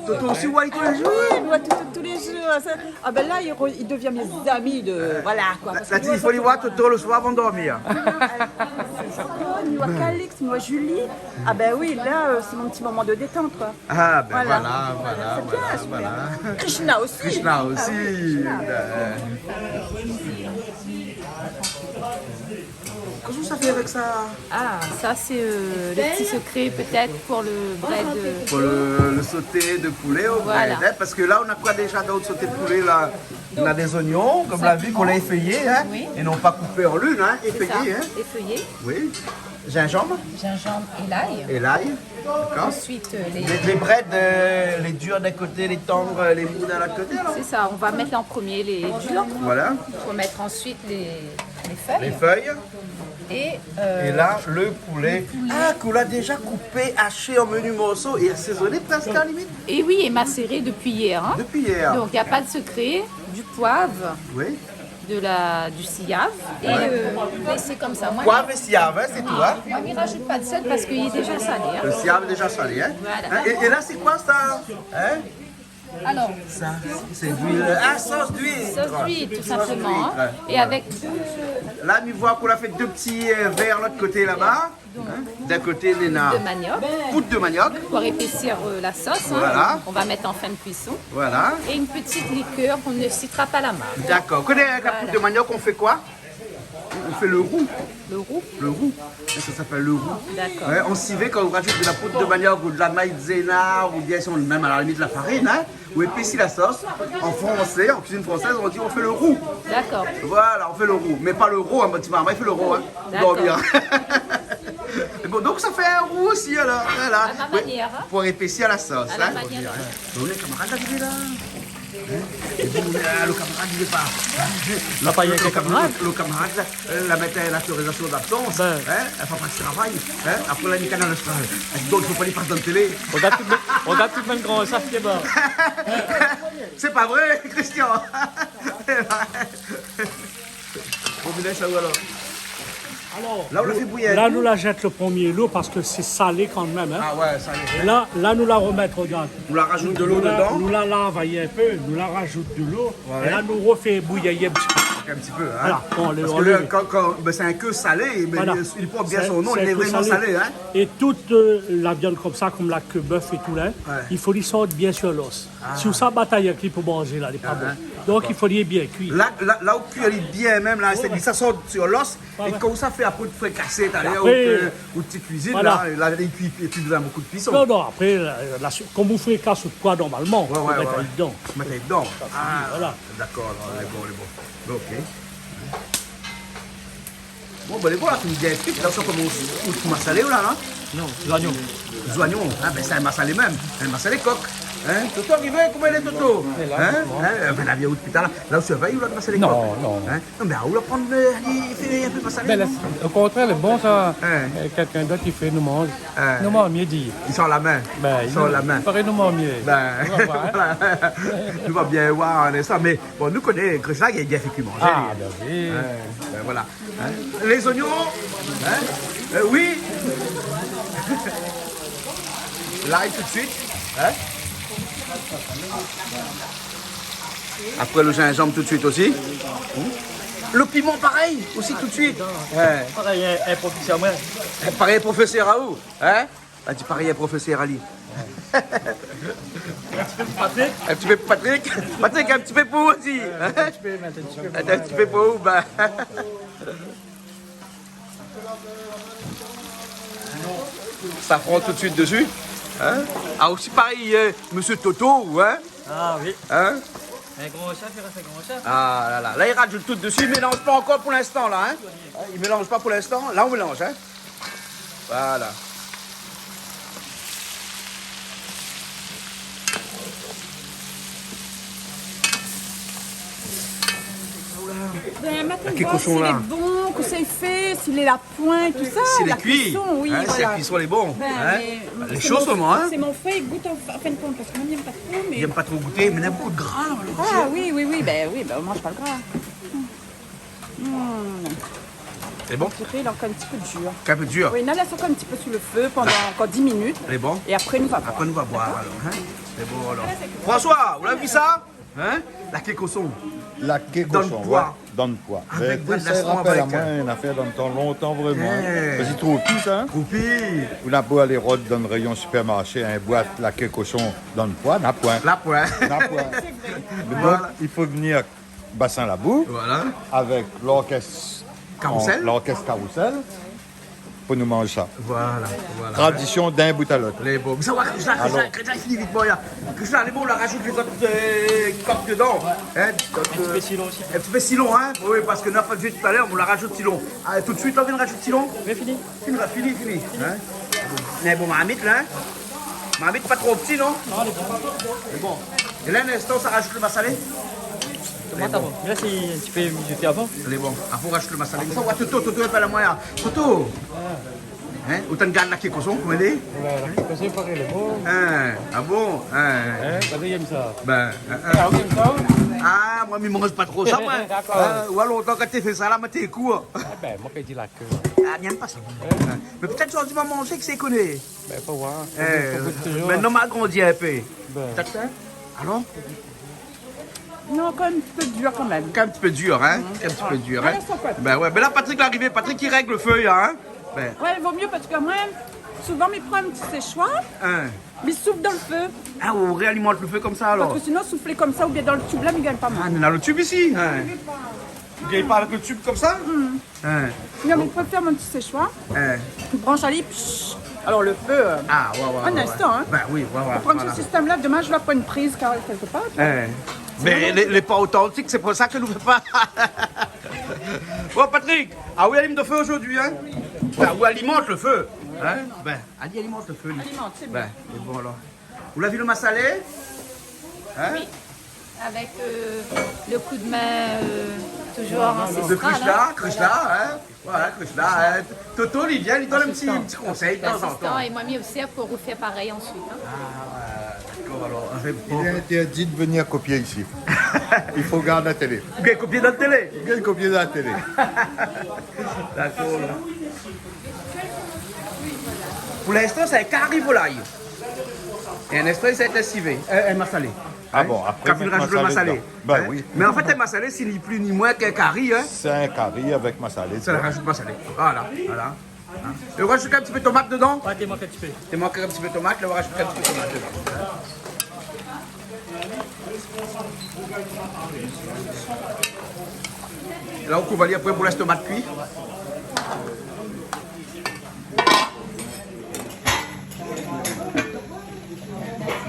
Toto osi, ou alé tou lé zour ? Ah oui, mi voi Toto tou lé zour. Sa, ah ben la, i re-, i devien mes amis de, voilà, quoi. La, parske la di, i fo alé voir Toto le soir avan dormir. Ah, mi voi Calix, mi voi Julie. Ah ben oui, là, euh, c'est mon petit moment de détente, quoi. Ah, ben voilà, voilà, voilà. C'est bien, c'est bien. Krishna aussi. Krishna aussi. Ah oui, Krishna. Ben. Kosa ou sa fé avèk sa ? Ah, ça, c'est, euh, le petit secret, peut-être, pour le brèd, euh. Pour le, le sauté de poulet au brèd, hein, parce que là, on a quoi déjà dans le sauté de poulet, là ? On a des oignons, comme la vie qu'on a effeuillés, hein, et non pas coupés en lune, hein, effeuillés, hein. Effeuillé. Oui. Gingembre. Gingembre et l'ail. Et l'ail. D'accord. Ensuite, euh, les... Les, les brèdes, euh, les durs d'un côté, les tendres, euh, les mous d'un autre côté, alors. C'est ça, on va mettre en premier les durs. Voilà. Pour mettre ensuite les, les feuilles. Les feuilles. Et, euh, et là, le poulet. Le poulet. Ah, qu'on l'a déjà coupé, haché en menus morceaux et assaisonné presque à la limite. Et oui, et macéré depuis hier, hein. Depuis hier. Donc, il n'y a pas de secret. Du poivre. Oui. De la, du siav et, euh, laisser comme ça. Moi, poivre et siav, hein, c'est tout, hein ? Moi, mi rajout pa de sèl parske li lé déza salé, hein. Le siav est déjà salé, hein ? Voilà. Hein, et, et là, c'est quoi ça ? Hein ? Alors, ça, c'est d'huile. Ah, sauce d'huître. Sauce d'huître, tout simplement. Sauce d'huître. Et avec... La, mi voi k'ou la fé dé ti, euh, vèr lot koté laba. Donc, d'un côté, néna poudre de manioc. Poudre de manioc. Pour épaissir, euh, la sauce, hein. Voilà. On va mettre en fin de cuisson. Voilà. Et une petite liqueur qu'on ne citera pas la marque. D'accord. Koné, avec la poudre de manioc, on fait quoi ? On fait le roux. Le roux ? Le roux. Ça s'appelle le roux. D'accord. Ouais, on s'y fait quand on rajoute de la poudre de manioc ou de la maïzena ou bien si on, même à la limite la farine, hein, ou épaissi la sauce. En français, en cuisine française, on dit on fait le roux. D'accord. Voilà, on fait le roux. Mais pas le roux, hein, mon ti marmay, il fait le roux, hein. D'accord. Dormir. Et bon, donc ça fait un roux aussi, alors. Voilà. À ma manière, hein. Pour épaissir la sauce, hein. À la manière. Donc, les camarades, là, je vais là. Hein ? Et bon, euh, le camarade, il veut pas. La pa rien ke kamarad. Le, le camarade, là, euh, la mèt, euh, l'autorisation d'absence, hein, elle fait pas de travail, hein, après la nik Kanal Austral. Donc, il faut pas lui passer dans la télé. Regard tout le monde, regard tout le monde grand, sa, sé bon. C'est pas vrai, Christian. Bon, mi lès aou alor. Alor, la, nou la fé bouyir la, nou la zèt le promié lo parske sé salé kan mèm, hein. Ah ouais, salé. É la, la, nou la romèt, regard. Nou la rajout de lo dedan. Nou la, nou la lav in pé, nou la rajout de lo. Ouais. É la, nou rofé bouyir in ti pé. Un petit peu, hein. Voilà. Bon, le, parce que le, le, quand, quand, ben, c'est un queue salé, mais il porte bien son nom, il est vraiment salé, hein. Sé in queue salé. É tout, euh, la viann konmsa, konm la ke bèf é tout la, il faut li sort bien sur l'os. Ah. Si ou sa batay avèk li pou manzé la, lé pa bon. Ah, d'accord. Donk, i fo li lé bien kui. La, la, la ou kui ali bien mèm, la, sé, sa sort sur l'os. Ouais, ouais. É kan ou sa fé apré, ou frikasé talèr, ou, euh, ou ti kuizine, la, la, li kui, li kui dan bonpé de kuison. Non, non, apré, la, la, konm ou frikas out poi normalman, ou mèt ali dedan. Ou mèt ali dedan. Ah, voilà. D'accord, alor, lé bon, lé bon. Ok. Bon, ben, lé bon, la fine bien kui. La, sa komans out masalé, la, hein ? Non, zoignon. Zoignon, hein, ben, sé in masalé mèm. In masalé kok. Hein ? Toto, arivé, koman i lé, Toto ? Hein ? Hein ? Ben, la, vien out pita, la. La, ou sirvèy, ou la, masalé kok ? Non, non. Hein ? Non, mé ou la pran, euh, li fé in pé masalé, non ? Ben, la, o kontrèr, lé bon, sa. Hein ? Euh, kèlkin d'ot i fé, nou manz. Hein. Nou manz mié, di. I sort la min. Ben, i sort la min. I paré nou manz mié. Ben, voilà. Nou va bien voir, hein, sa. Mé bon, nou koné, Krishna, li la bien fé kui manzé, li. Ah, ben oui. Hein, ben voilà. Hein ? Les oignons, hein ? Euh, oui. L'ail tout de suite, hein ? Apré, le gingembre tout de suite aussi. Hmm ? Le piment, pareil, aussi tout de suite. Ouais. Parèy, in, in profésèr, moin. Parèy, profésèr aou, hein ? La di parèy, profésèr ali. In ti pé pou Patrick. In ti pé pou Patrick. Patrick, in ti pé pou ou osi. Ouais, in ti pé, mé in ti pé pou moin. In ti pé pou ou, ben. Safran tout de suite dessus. Hein ? Ah, aussi parèy, euh, monsieur Toto, hein ? Ah oui. Hein ? In gran sèf i rès in gran sèf. Ah là là. La, i rajout tout dessus, i mélanz pa ankor pou l'instan, la, hein ? Hein, i mélanz pa pou l'instan. La, ou mélanz, hein ? Voilà. Ben, maintenant, voir si il est bon, que c'est fait, s'il est la pointe, tout ça, la cuisson, oui, voilà. Si lé kui, hein, si la kuison lé bon, hein. Ben, mé lé sho an se moman, hein. Sé mon, sé mon frèr, i gout an, an fin de kont, parske moin, mi yèm pa tro, mé... Li yèm pa tro gouté, mé néna bonpé de gra, la. Ah oui, oui, oui, ben oui, ben, ou manz pa le gra. Hmm. Sé bon ? An ti pé, lé ankor in ti pé dir. In pé dir. Oui, non, lès ankor in ti pé sou le fé pandan ankor dis minit. Sé bon ? É apré, nou va voir. Apré, nou va voir, alor, hein. Sé bon, alor. François, ou la vi sa ? Hein ? La ké koson. La ké koson, ouais. Dan le poi. Dan le poi. Avèk bwat la sitron, rapèl amoin in afèr dan le tan lontan, vréman, hein. Mé sé tro pi, sa, hein ? Tro pi. Ou na pou alé rod dan le réyon sipèrmarshé, in bwat la ké koson dan le poi, na poin. Na poin. Na poin. Sé vré. Mé donk, i fo vnir Bassin Labou, voilà, avèk lorkès Karousèl, lorkès Karousèl, pou nou manz sa. Voilà, voilà. Tradision d'in bout a lot. Lé bon. Sa va, Krishna, Krishna, Krishna, fini vit, bon, ya. Krishna, lé bon, ou la rajout lé zot, euh, kok dedan. Hein, donk, euh, in ti pé silon osi. In ti pé silon, hein. Oui, parske nou la pa di talèr, ou la rajout silon. Ah, tout de suite, la, ou vien rajout silon. Oui, fini. Fini, la, fini, fini. Hein ? Mé bon, marmit, la, hein ? Marmit pa tro pti, non ? Non, lé bon. Lé bon. É la, in instan, sa rajout le masalé ? Tomat avan. Mé la, sé in ti pé mizoté avan. Lé bon. Apré, ou rajout le masalé. Sa, ou va Toto, Toto, apèl amoin, la. Toto. Hein ? Ou tann gard la ké koson, koman i lé ? Ouais, la ké koson, parèy, lé bon. Hein ? Ah bon ? Hein ? Hein ? Sa, ou yèm sa ? Ben, hein, hein. Ah, ou yèm sa, ou ? Ah, moin, mi manz pa tro sa, moin. D'accord. Hein, ou a lontan, kan té fé sa, la, moin té kour. Ah ben, moin, kan i di la ké. Ah, mi yèm pa sa. Ouais. Mé pétèt zordi ma manzé, kisa i koné ? Ben, fo voir. Eh, fo gout toujour. Mintnan ma grandi in pé. Ben. Pétèt, hein ? Alor ? Non, kan mèm in ti pé dir kan mèm. Kan mèm in ti pé dir, in ? Mm. Kan mèm in ti pé dir, in ? Ouais, sa i pé. Bin ouais, bin la Patrick lé arivé, Patrick i règ lo fé, in ? Bin. Ouais, vo myé parske mwin, souvan, mi pran in ti séchoir, in, mi souf dan lo fé. Ah, ou réalimant lo fé konmsa alor ? Parske sinon, souflé konmsa oubien dan lo tub la, mi gingn pa mwin. Ah, néna lo tub isi, in ? Ou gingn pa avèk lo tub konmsa ? Mm. In. Non, mé i fo fé in ti séchoir. In. Ou bransh ali, psh. Alor lo fé, euh, ah, ouais, ouais, in instan, in. Bin oui, ouais, ouais, voilà. Ou pran se sistèm la, dommaz, mi sa pran in priz kèlkepar. In. Mé lé, lé pa otantik, sé pou sa ke nou fé pa. Bon, Patrick, ah oui, alim lo fé zordi, in ? Bin, ou alimant lo fé, in ? Bin, ali alimant lo fé, li. Alimant, sé bien. Bin, é bon alor. Ou la vi lo masalé ? In ? Oui, avèk, euh, lo kou d'min, euh, touzour ansestral, in. De Krishna, Krishna, in. Voilà, Krishna, in. Toto, li vien, li donn in ti, in ti konsèy tanzantan. L'assistant, et moi, mi observe pour refaire pareil ensuite, hein. Ah, ouais, dakor, alor, avèk... Il est interdit de venir copier ici. Il faut regarder la télé. Ou gingn kopié dan la télé. Ou gingn kopié dan la télé. Dakor. Pou linstan, sé in kari volay. É in instan, sa va èt in sivé, in, in masalé. Ah bon, apré, kan ou rajout lo masalé. Bin oui. Mé an fèt, in masalé, sé ni plis ni mwin k'in kari, in. Sé in kari avèk masalé. Sa i rajout masalé. Voilà, voilà. É ou rajout in ti pé tomat dedan ? Ouais, té mank in ti pé. Té mank in ti pé tomat, la, ou rajout in ti pé tomat dedan. La, ou kouv ali apré pou lès tomat kui.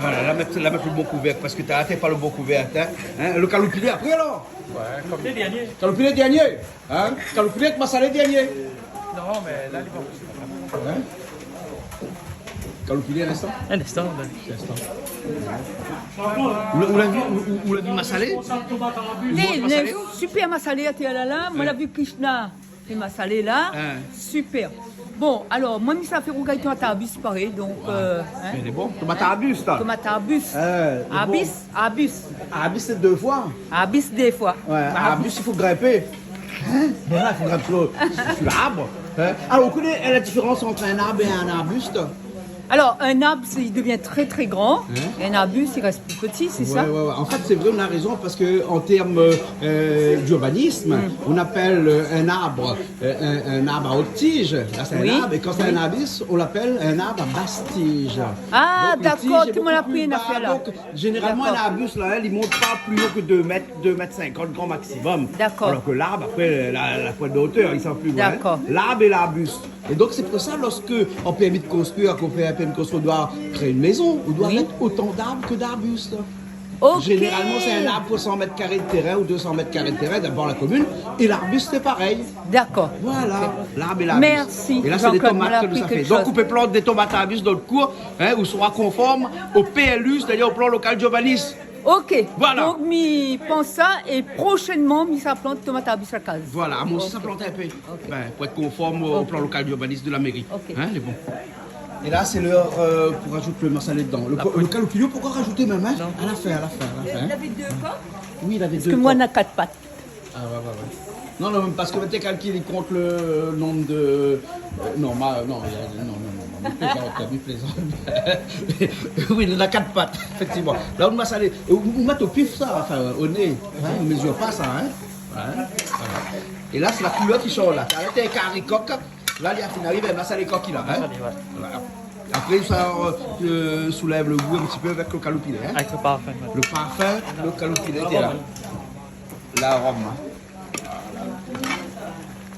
Voilà, la mèt, la mèt lo bon kouvèrk, parske talèr té pa lo bon kouvèrk, in. In, lo kaloupilé apré, alor. Ouais, konm... Kaloupilé dernié. Kaloupilé dernié. In ? Kaloupilé avèk masalé dernié. Non, mé la, lé bon. In ? Kaloupilé in instan ? In instan, bin. In instan. Ou la, ou la vi, ou, ou, ou la vi masalé ? Lé, lé super masalé, atèr la, la. Mwin la vi Krishna fé masalé la. In. Super. Bon, alor, mwin, mi sa fé rougay tomat arbis parèy, donk, euh, in. Mé lé bon. Tomat arbis, sa. Tomat arbis. Euh, lé bon. Arbis, arbis. Arbis, sé dé foi. Arbis, dé foi. Ouais, arbis, i fo grinpé. In ? Bin la, i fo grinpé su, su larb. In ? Alor, ou koné la diférans ant in arb é in arbis ? Alor, in arb, sé, i devien trè, trè gran. In ? In arbis, i rès pli pti, sé sa ? Ouais, ouais, ouais. An fèt, sé vré, ou na rézon, parske an tèrm, euh, d'urbanism, on appelle, euh, un arbre, euh, un, un arbre à haute tige. La, sé in arb. Oui. É kan sé in arbis, on l'appelle un arbre à basse tige. Ah, dakor, tout lo moun la apri in afèr la. Donk, lo tige lé bokou pli ba, donk, zénéralman, in arbis, la, in, li mont pa pli o ke dé mèt, dé mèt sinkant gran maksimom. Dakor. Alor ke larb, apré, la, la pwint de otèr, i sava pli lwin, in. Dakor. Larb é larbis. É donk, sé pou sa, lorske an pèrmi de konstrui, kan ou fé in pèrmi de konstrui, ou doi kré in mézon, ou doi mèt otan d'arb ke d'arbis. Ok. Zénéralman, sé in arb pou san mèt karé de térin ou dé san mèt karé de térin, dabor la komine, é larbis, sé parèy. Dakor. Voilà, larb é larbis. Mèrsi, Jean-Claude, ou la apri kèk shoz. É la, sé dé tomat ke nou sa fé. Donk, ou pé plant dé tomat arbis dan out kour, in, ou sra konform o P L U, sétadir o plan lokal d'urbanism. Ok. Voilà. Donk, mi pans sa, é proshènman, mi sa plant tomat arbis la kaz. Voilà, mwin osi, sa plant in pé. Ok. Bin, pou èt konform o plan lokal d'urbanism de la méri. Ok. In, lé bon. É la, sé lèr, euh, pou rajout lo masalé dedan. Lo, lo kaloupilé, ou pé pa rajout mèm, in ? Non. A la fin, a la fin, a la fin. Lavé dé kok ? Oui, lavé dé kok. Parske mwin, na kat pat. Ah ouais, ouais, ouais. Non, non, mé parske mi té kalkil, i kont lo nonb de, euh, non, ma, non, non, non, non, mi plézant, mi plézant. Oui, li na kat pat, éfèktivman. La, ou masalé, ou, ou mèt o pif sa, anfin, o né, in, ou mezir pa sa, in. Ouais, voilà. É la, sé la koulèr ki sort la. Sa té kari kok. La, li la fine ariv, masalé kok la, in. Masalé, ouais. Voilà. Apré, sa, euh, soulèv lo gou in ti pé avèk lo kaloupilé, in. Avèk lo parfin, ouais. Lo parfin, lo kaloupilé té la. Larom, in.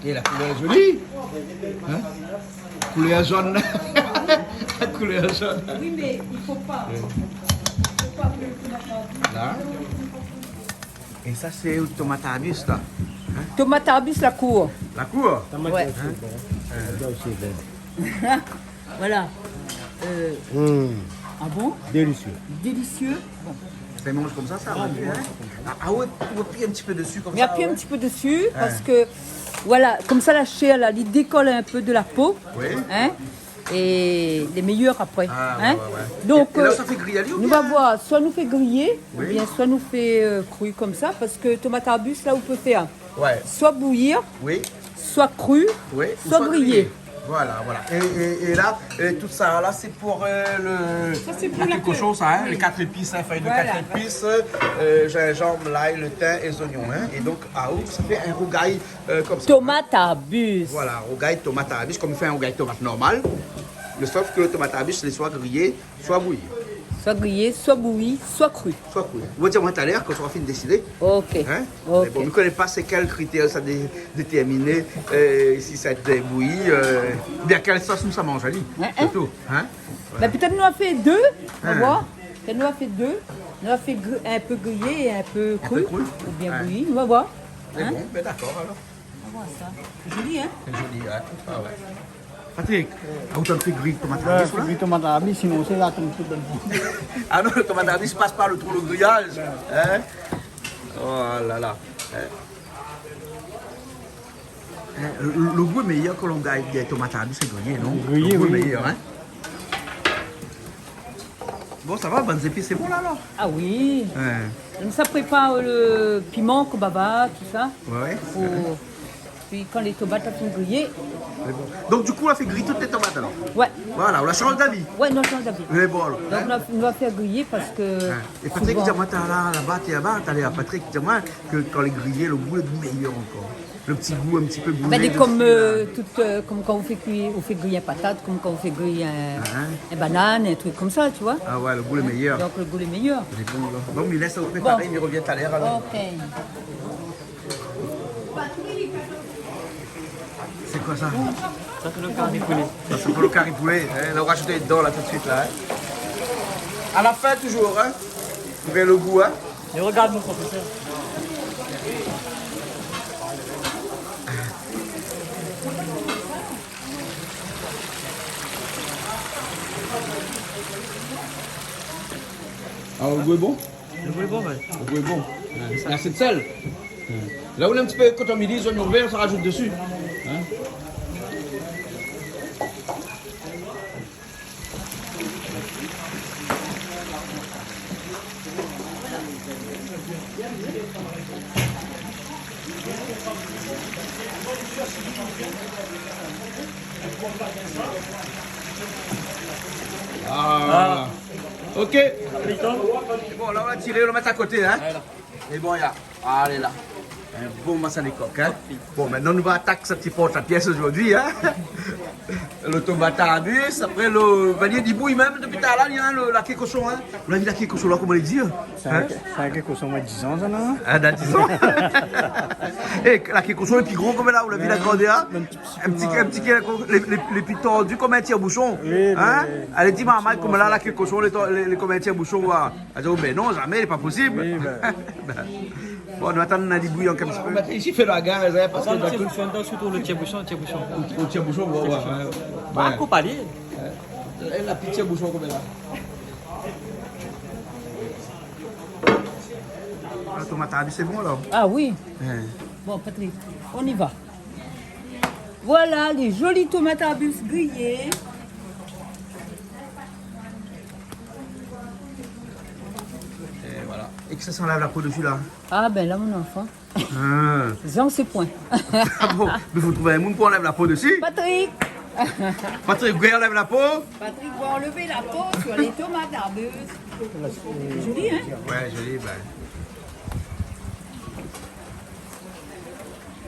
É la koulèr lé zoli. In ? Koulèr zone. Koulèr zone. Oui, mé i fo pa. La. É sa, sé tomat arbis, la. In ? Tomat arbis la kour. La kour ? Ouais. Tomat arbis, sé bon. Voilà. Euh, ah bon ? Délicieux. Délicieux. Bon. Sa i manz konmsa, sa, in ? Ah ouais, ou apui in ti pé dési, konmsa, ouais. Mi apui in ti pé dési parske, voilà, konmsa la shèr la, li dékol in pé de la po, in ? É lé méyèr apré, in ? Ah ouais, ouais, ouais. Donk, é la, euh, sa fé griy ali, oubien ? Nou va voir, soi nou fé griyé, oubien soi nou fé, euh, kri konmsa, parske tomat arbis la, ou pé fé soi bouyir, soi kri, soi griyé. Voilà, voilà. Et, et, et là, euh, tout ça, là, c'est pour, euh, le, Ça, c'est pour la la queue de queue. Cochon, ça, hein, Oui. Les quatre épices, hein, feuille de Voilà. quatre épices, euh, gingembre, l'ail, le thym et les oignons, hein. Et donc, ah, ça fait un rougail, euh, comme ça, hein. Tomat arbis. Voilà, rougail tomat arbis, comme on fait un rougail tomate normal. Mais sauf que le tomate arbis, c'est soit grillé, soit bouilli. Soit grillé, soit bouilli, soit cru. Soit cru. Ou va dir amoin talèr, kan ou sra fine désidé. Ok. Hein ? Ok. Mé bon, mi koné pa sé kèl kritèr sa dé-, détèrmine, euh, si sa doi bouyi, euh, oubien kèl sos nou sa manz ali. Hein, hein. Sirtou, hein ? Bin, pétèt nou va fé dé, nou va Hein. voir. Pétèt nou va fé dé. Nou va fé gri-, in pé griyé é in pé In pé kri, kri. Oubien Ouais. bouyi, nou va voir. Mé Hein ? bon, bin dakor alor. Koman sa ? Zoli, hein ? Sé zoli, ouais. Ah ouais. Patrick, ah, ou tann fé griy tomat Ouais, arbis, fé la ? Griy tomat arbis, sinon sé la, tonm tout dan le fon. Ah non, le tomat arbis passe par le trou de grillage, hein ? Oh là là. Hein. Hein, le, le gou lé méyèr kan ou gingn dé tomat arbis griyé, non ? Griyé, Le gou lé oui. méyèr, hein ? Bon, sa va, bann zépis, sé bon la, alor ? Ah oui. Ouais. Nou sa prépar le piman konbava, tout sa. Ouais, ouais. Pou, Ouais. pi kan lé tomat la fine griyé. Sé bon. Donk, di kou, ou la fé griy tout lé tomat, alor ? Ouais. Voilà, ou la shanj d'avi. Ouais, nou la shanj d'avi. Mé bon, alor, Donk, hein ? nou la, nou la fé griyé parske Hein. É Patrick, souvan di amoin, talèr laba, té laba, talèr, Patrick di amoin ke kan lé griyé, le gou lé méyèr ankor. Le ti gou in ti pé goulé Bin, lé desu, kom, la. euh, tout, euh, kom kan ou fé kui, ou fé griy in patat, kom kan ou fé griy in, Hein ? in banane, in trik konmsa, tu vois. Ah ouais, le gou lé méyèr. Donk, le gou lé méyèr. Lé bon, la. Bon, mi lès aou préparé, Bon. mi revien talèr, alor. Ok. Sé koi sa ? Sa, sé le kari poulé. Sa, sé pou le kari poulé, hein. La, ou rajout dedan, la, tout de suite, la, hein. À la fin, toujours, hein. Pou gingn le gou, hein. É regard mon profésèr. Ah, le gou lé bon ? Le gou lé bon, ouais. Le gou lé bon. Ouais, mèrsi de sèl. Ouais. La ou lé in ti pé koton mili, zoignon vèr, sa rajout desu. Hein ? Ah. Ok. Bon, la, ou la tiré, ou la mèt a koté, hein. Voilà. É bon, ya. Alé la. In bon masalé kok, hein. Bon, mintnan, nou va atak sa ti portapièce zordi, hein. Le tomat arbis, apré le vanié di bouy mèm, dopi talèr, néna le laké koshon, hein. Ou la vi laké koshon la, koman i di, hein ? Sé in, sé in laké koshon, moin, diz an, sa, non ? Ah, dan diz an. É, laké koshon lé pi gro konm la, ou la vi la grandèr, hein ? Ouais, in ti pé In ti, in ti, lé, lé, lé pi tordi konm in tir-boushon. Oui, hein ? Mé Alé di marmay konm la, laké koshon lé tor-, lé, lé konm in tir-boushon, wa. Alé di, oh, bin non, zamé, lé pa posib. Oui, bin. Bon, nou atann ali bouyi ankor in ti pé. Mèt isi, fé la gaz, hein, parske Atann, dan tir-boushon, atann, sirtou le tir-boushon, tir-boushon. Le tir-boushon, ouais, ouais, ouais. Pa koup ali. Ouais. La pi tir-boushon konm la. La tomat arbis, sé bon, alor ? Ah oui. Hein. Bon, Patrick, on y va. Voilà, les jolies tomates arbustes grillées. É voilà. É kisa sa anlèv la po desu la ? Ah, bin la, mon enfant. Ah. Jean, sé poin. Ah bon ? Mé fo trouv in moun pou anlèv la po desu. Patrick. Patrick, ou anlèv la po ? Patrick va enlever la peau sur les tomates arbustes. Joli, hein ? Ouais, joli, bin.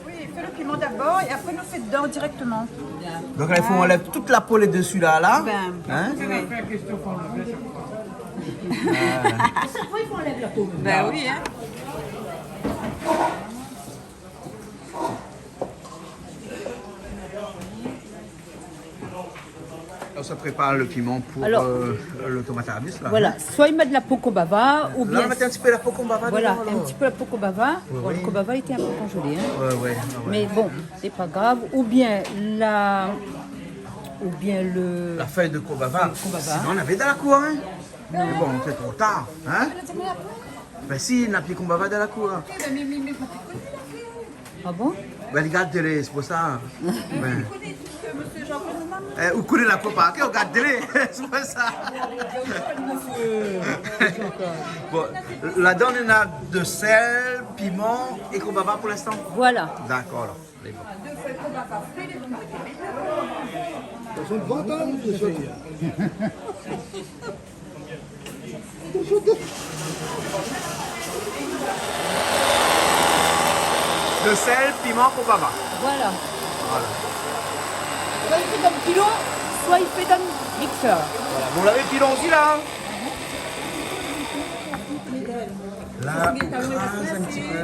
Oui, fais le piment d'abord et après, nous, c'est dedans directement. Donk la, i fo anlèv tout la po lé desu la, la. Bin. Hein ? Oui. Ah, chaque fois, il faut enlever la peau. Bin oui, hein. On se prépare le piment pour, Alors, euh, le tomate arbus, là, voilà, hein. Soit i mèt la po konbava, ou bien... Là, on met un petit peu la po konbava dedans, alors. Voilà, un petit peu la po konbava. Oui, oui. Bon, le konbava était un peu congelé, hein. Ouais, ouais, ouais, ouais. Mais bon, c'est pas grave. Ou bien la, ou bien le... La feuille de konbava. Feuille de konbava. Sinon, on avait dans la cour, hein. Non. Mais bon, c'est trop tard, hein. Ben si, na pi konbava dan la kour. Ah bon ? Ben, li gard télé, sé pou sa. Ben. Eh, ou koné la koup par kèr, ou gard télé. Sé pa sa. Bon, ladan, néna de sèl, piman é konbava pou linstan. Voilà. Dakor, alor. Lé bon. Sa son vant, hein, sé sa. De sèl, piman, konbava. Voilà. Voilà. Soi i fé dan pilon, soi i fé dan miksèr. Voilà. Bon, ou lavé pilon osi la, hein ? La, ou kraz in ti pé.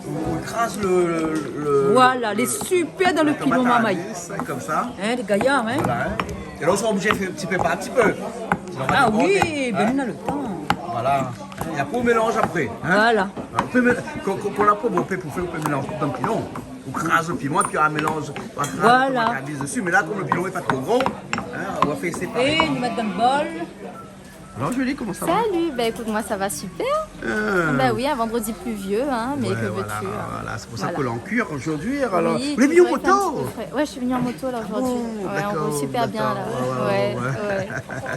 Ou kraz le, le, le, voilà, lé sipèr dan le pilon marmay. La tomat a lis, konmsa. Hein, lé gayar, hein ? Voilà, hein. É la, ou sra oblizé fé in ti pé par ti pé. Sinon, ou va déborder, hein. Ah oui, ben, nou na le tan. Voilà. É apré, ou mélanz apré, hein. Voilà. Ou pé mé-, kan, kan, kan la po, bon, ou pé pou fé, ou pé mélanz tout dan le pilon. Ou kraz le piman, épi ou mélanz, ou kraz le tomat a lis dési. Voilà. Mé la, konm le pilon lé pa tro gro, hein, ou va fé séparé. É nou mèt dan le bol. Alors, Julie, comment ça va ? Salut, ben écoute, moi ça va super. Euh. Ben oui, un vendredi pluvieux, hein, mais que veux-tu, hein. Ouais, voilà, voilà, c'est pour ça que l'on cuire aujourd'hui, alors. Oui, tu vois, il fait un petit peu frais. Vous êtes venu en moto ? Ouais, je suis venue en moto là aujourd'hui. Ah bon, d'accord, d'accord. Ouais, on roule super bien là. Ouais, ouais, ouais.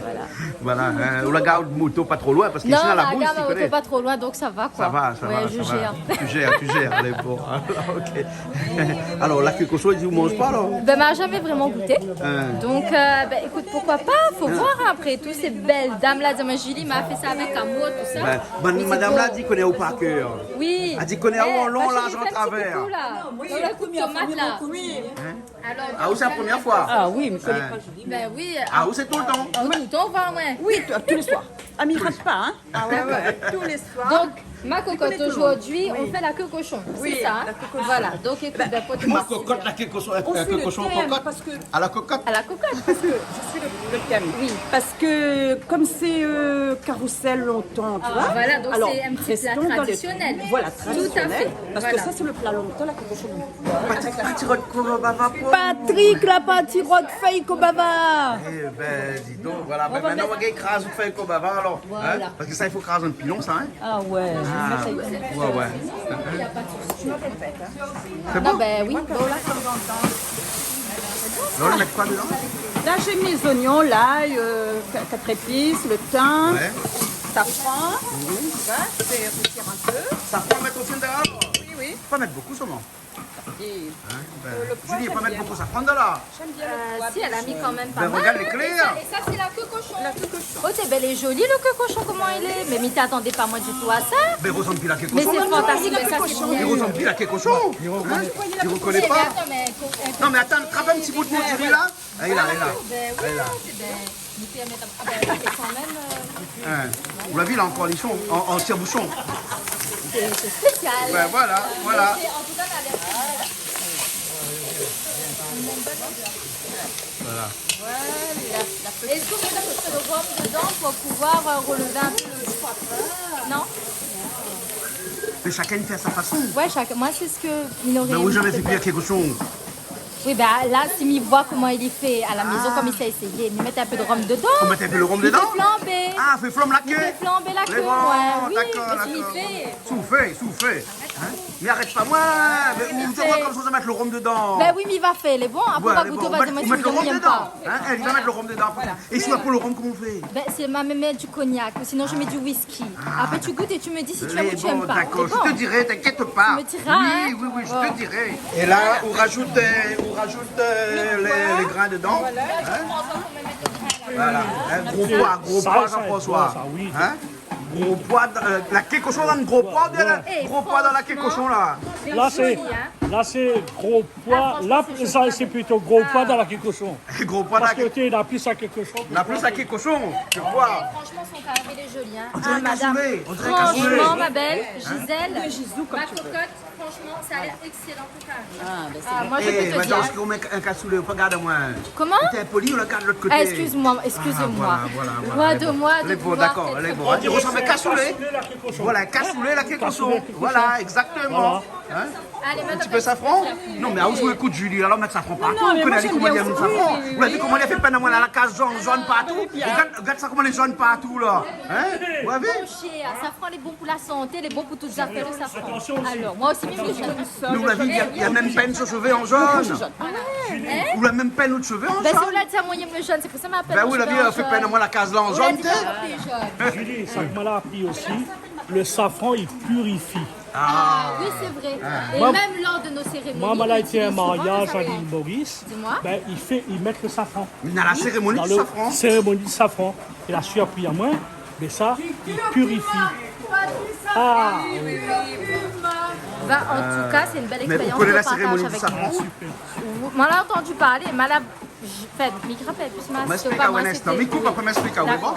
Voilà. Voilà, hein, ou la gard moto pa tro loin, parske isi na la bous, tu connais. Non, la gard moto pa tro loin, donc ça va, quoi. Ça va, ça va, ça va. Ouais, je gère. Tu gères, tu gères, alé, bon, alors, ok. Alor, la ké koshon, ou manz pa, alor ? Ben, ma la zamé vréman gouté. Hein. Donk, euh, ben, ékout, poukoi pa ? Fo voir, hein, apré tou, sé bèl dam la, di amoin, Julie, ma fé sa avèk amour, tousa. Ben, madam la di koné aou par kèr. Oui. La di koné aou an lon, an larz, an travèr. Eh, ben, Julie, fé in ti koukou la. Dan la koup tomat la. Oui. Hein ? Ah, ou sé la promièr foi ? Ah oui, mé sé pa Julie. Ben oui. Ah, ou sé toultan ? Ah, toultan, ou voi, ouais. Oui, tou-, tou lé soir. Ah, mé i rat pa, hein ? Ah ouais, ouais, tous les soirs. Donc, ma cocotte, aujourd'hui, on fait la queue cochon. Oui, c'est ça, hein ? La queue cochon. Voilà. Donc, écoute, ben, pour te... Ma cocotte, la queue cochon, la queue cochon, cocotte. À la cocotte. À la cocotte, parce que je suis le, le thème. Oui. Parce que, comme c'est, euh, carrousel longtemps, tu vois. Ah, voilà, donc c'est un petit plat traditionnel. Alors, restons dans le, voilà, traditionnel, parce que ça, c'est le plat longtemps, la queue cochon. Patrick, Patrick, Patrick la parti rod fèy konbava. Eh ben, dis donc, voilà. Ben, maintenant, on va mettre, on va gagner kraz fèy konbava, alors. Voilà. Hein ? Parce que ça, il faut kraz dan le pilon, ça, hein ? Ah ouais. Ah, ouais, ouais. C'est bon ? Non, ben oui, bon, là. Là, on va mettre quoi dedans ? Là, j'ai mis les oignons, l'ail, euh, qu-, quatre épices, le thym, safran. Mhm. Tu vois, je vais rôtir un peu. Safran, mettre au fil de la... Oui, oui. Faut pas mettre beaucoup seulement. Hein, ben, Julie, faut pas mettre beaucoup safran dedans, là. J'aime bien le pois. Euh, si, elle a mis quand même pas mal. Ben, regarde, elle est claire. Et ça, et ça, c'est la queue cochon. La queue cochon. Oh, c'est bel et joli, le queue cochon, comment il est. Mais m'y attendais pas, moi, du tout, à ça. Mais il ressemble plus à la queue cochon. Mais c'est fantastique, mais ça, c'est bien. Il ressemble plus à la queue cochon. Hein ? Il reconnaît pas. Mais attends, mais... Non, mais attends, attrap in ti bout de mon diri, la. Lé la, lé la. Ben oui, lé la. Sé bien. Hein, ou la vi, la, an kornishon, an, an tir-boushon. C'est, c'est spécial. Ben voilà, voilà. Mais c'est, en tout cas, la... Voilà. Voilà. Est-ce qu'on peut mettre le rhum dedans pour pouvoir, euh, relever un peu le... Non ? Mais chacun fait à sa façon. Ouais, chacun. Moi, c'est ce que il aurait aimé peut-être. Ben oui, j'avais fait cuire quelque chose. Oui, ben là, si mi voi koman li fé à la maison, comme il sait essayer, mi mèt in pé de rhum dedan. Ou mèt in pé de rhum dedan ? Mi fé flanbé. Ah, fé flanb la ké ? Mi fé flanbé la ké, ouais, oui, d'accord, d'accord. Sou fé, sou fé. Hein ? Mi arèt pa, moin, hein, mé ou di amoin konmsa ou sa mèt le rhum dedan. Ben oui, mi va fé, lé bon, apré ou va gouté, ou va di amoin si ou yèm pa. Ou mèt le rhum dedan, hein, èl i sa mèt le rhum dedan. Voilà. Et si ou la pou le rhum, koman ou fé ? Ben, sé ma mèm i mèt du cognac, sinon je mets du whisky. Ah. Après, tu goûtes et tu me dis si tu aimes ou tu aimes pas. Lé bon, d'accord, je te dirai, t'inquiète pas. Tu me diras, hein. Oui, oui, oui, je te dirai. Et là, on rajoute, euh, on rajoute, euh, les, les grains dedans. Voilà. Hein ? Gro poi, gro poi, Jean-François. Hein ? Gro poi, euh, la ké koshon dan le gro poi, ou bien la, gro poi dan la ké koshon, la ? La, sé, la, sé gro poi. La, sa, sé plito gro poi dan la ké koshon. Gro poi dan la ké koshon. Parske té, na plis la ké koshon. Na plis la ké koshon, je vois. Franchement, son carré, il est joli, hein. On dirait un cassoulet, on dirait un cassoulet. Franchement, ma belle, Gisèle, ma cocotte, franchement, ça a l'air excellent, ton carré. Ah, ben, c'est... Ah, moi, je peux te dire. Eh, madame, èske ou mèt in kasoulé, ou pa gard amoin. Comment ? T'es impoli, ou la gard lot koté. Ah, excuse-moi, excusez-moi. Ah, voilà, voilà, voilà. Loin de moi de vouloir être... Lé bon, d'accord, lé bon. Hein, i resanm in kasoulé. Voilà, kasoulé la ké koshon. Voilà, exactement. Voilà. Hein ? Alé, in ti pé safran ? Non, mé aou, ou ékout Julie, alor mèt safran partou. Non, mé ou koné koman li èm lo safran. Oui, oui, oui. Ou la vi koman li la fé pèn amoin la kaz zone, zone partou. Rogard, rogard sa, koman lé zone partou, la. Hein ? Ou la vi ? Mon cher, safran lé bon pou la santé, lé bon pou tout zafèr, lo safran. Attention aussi. Alor, moin osi, mèm lé zone. Mé ou la vi, li la, li la mèm pèn son shové an zone. Voilà. Hein ? Ou la mèm pèn out shové an zone. Ben, sé ou la di amoin lé zone, sé pou sa ma pèn mon shové an zone. Ben oui, ou la vi, li la fé pèn amoin la kaz zone, té. Ou la di amoin lé zone. Julie, sa ke moin la apri osi, lo safran, li pirifi. Ah oui, sé vré. Ah. É mèm lor de nos cérémonies, on utilise souvent le safran. Moin, moin la été in mariaz a l'île Maurice. Dis-moi. Ben, i fé, i mèt lo safran. Mé dan la sérémoni di safran. Sérémoni di safran. É la sirpri amoin, mé sa, li pirifi. Ah oui. Ben, en tout cas, c'est une belle expérience qu'on partage avec vous. Euh, mé ou koné la sérémoni di safran ? Super. Moin la antandi parlé, moin la J-, fé, mi rapèl pi, ma... M'esplik aou in instan. Mi koup, apré m'esplik aou, bon ?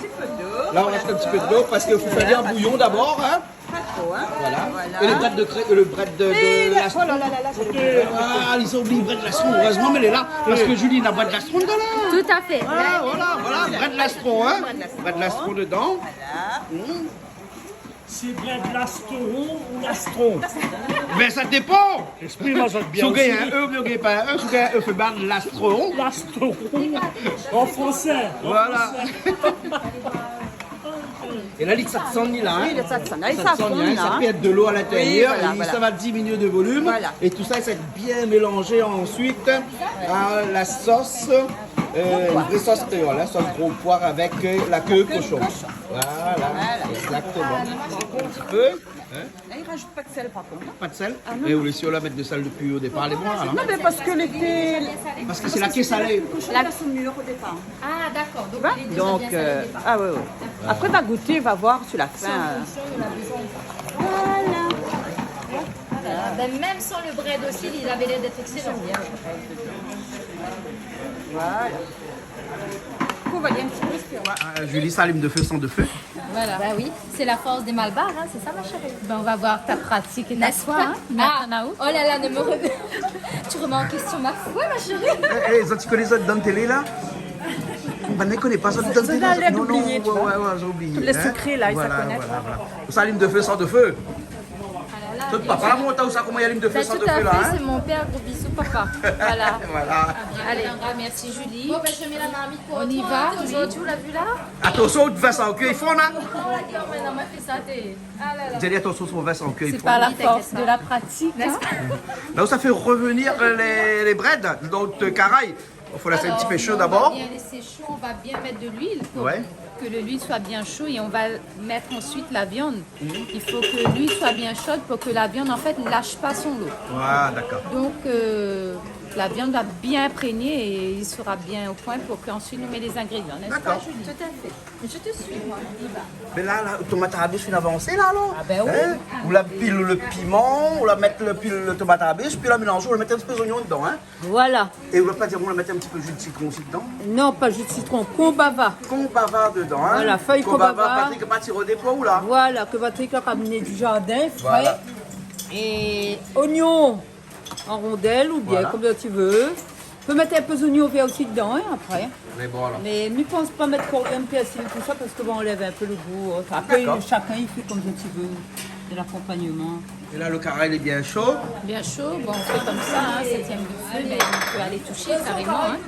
La, ou rajout in ti pé dolo parske fo fé in bouyon dabor, hein. Pa tro, hein. Voilà. Voilà. É lo brèd de kré-, lo brèd de, de lastron. Ah, li la oubli brèd lastron. Erezman, mé lé la. Parske Julie, na brèd lastron dedan la. Tout à fait. Ah, voilà, voilà, brèd lastron, hein. Brèd lastron dedan. Voilà. Mm. Sé brèd lastron ou lastron ? Ben, sa dépan. Esplik amoin sa bien osi. Si ou gingn in E, ou gingn pa in E, si ou gingn in E, fé brèd lastron. Lastron. An fransé. Voilà. É la, li sa désann, li la, hein. Oui, li sa désann. Li sa désann, hein. Sa pèrd dolo a l'intérieur, oui, voilà, é sa va diminié de volim. Voilà. É tout sa, sa va èt bien mélanzé ansuit a la sos, euh, in vré sos kréol, hein, sos gro poir avèk, euh, la ke koshon. La ke koshon. Voilà, exactement. In ti pé, hein. La, i rajout pa de sèl, par kont, hein. Pa de sèl ? Ah non. É ou lé sir la mèt de sèl dopi o dépar, lé bon, la, non ? Non, mé parske lété... Parske sé la ke salé. Lo koshon la son méyèr o dépar. Ah, dakor. Donk, lé déza bien salé o dépar. Tu vois ? Donc, euh, ah ouais, ouais. Apré, va gouté, va voir sur la fin, euh. Voilà. Voilà. Ben, mèm san lo brèd osi, li lavé lèr d'èt ékselan. Voilà. Kou va dir in ti pé sak... Ah, Julie, sa alim de fé san de fé. Voilà. Bah oui, c'est la force des Malbars, hein, c'est ça, ma chérie. Ben, on va voir ta pratique et ta foi, hein, Natanaou. Ah. Oh là là, ne me re-, tu remets en question ma foi, ma chérie. Eh, eh, zot i koné zot dan télé la ? Ben, i koné pa zot dan télé. Zot la lèr d'oublié, tu vois. Non, non, ouais, ouais, ouais, zot la oublié, hein. Tout lé sekré la, i sa koné pa. Voilà, voilà, voilà. Sa alim de fé san de fé. Ah là là, bien sûr. Zot pa, pa la mont aou sa, koman i alim de fé san de fé la, hein ? Ben, tout à fait, c'est mon père, gros bisous, papa. Voilà. Voilà. Allez. Merci, Julie. Bon, ben, je mets la marmite pour toi. On y va, oui. Torso, ou la vu la ? Ah, torso, de Vincent, ok, i fon, hein ? Oh, d'accord, maintenant, ma fille, ça, t'es... Ah là là. Djali, torso, son Vincent, ok, i fon. C'est par la force de la pratique, hein. La, sa fé revenir, euh, lé, lé brèd dan out karay. Fo lès in ti pé sho dabor. Alors, on va bien laisser chaud, on va bien mettre de l'huile pour que l'huile soit bien chaude et on va mettre ensuite la viande. Mhm. Il faut que l'huile soit bien chaude pour que la viande, en fait, lâche pas son lot. Ah, d'accord. Donc, euh, la viande va bien imprégner et il sera bien au point pour qu'ensuite nous met les ingrédients, n'est-ce pas, Julie ? D'accord. Tout à fait. Je te suis, moi. On y va. Mé la, la, tomat arbis, fine avansé la, alor ? Ah ben oui. Hein ? Ou la pil lo piman, ou la mèt lo, pil lo tomat arbis, pi la mélanzé, ou la mèt in ti pé zoignon dedan, hein ? Voilà. É ou la pa di amoin la mèt in ti pé ji de sitron osi dedan ? Non, pa ji de sitron, konbava. Konbava dedan, hein ? Voilà, fèy konbava. Konbava, Patrick la parti rodé pou ou la. Voilà, ke Patrick la ramené du jardin, frais. Voilà. É oignon an rondèl oubien konm ti vé. Voilà. Pé mèt in pé zoignon vèr osi dedan, hein, apré. Mé bon, alor. Mé mi pans pa mèt koriandr, pèrsil, tousa, parske va anlèv in pé lo gou, hein. D'accord. Apré, shakinn i fé konm ti vé, de l'akompagneman. É la, lo karay lé bien sho. Bien chaud, bon, on fait comme ça, hein, ça tient le feu, mais on peut aller toucher carrément, hein.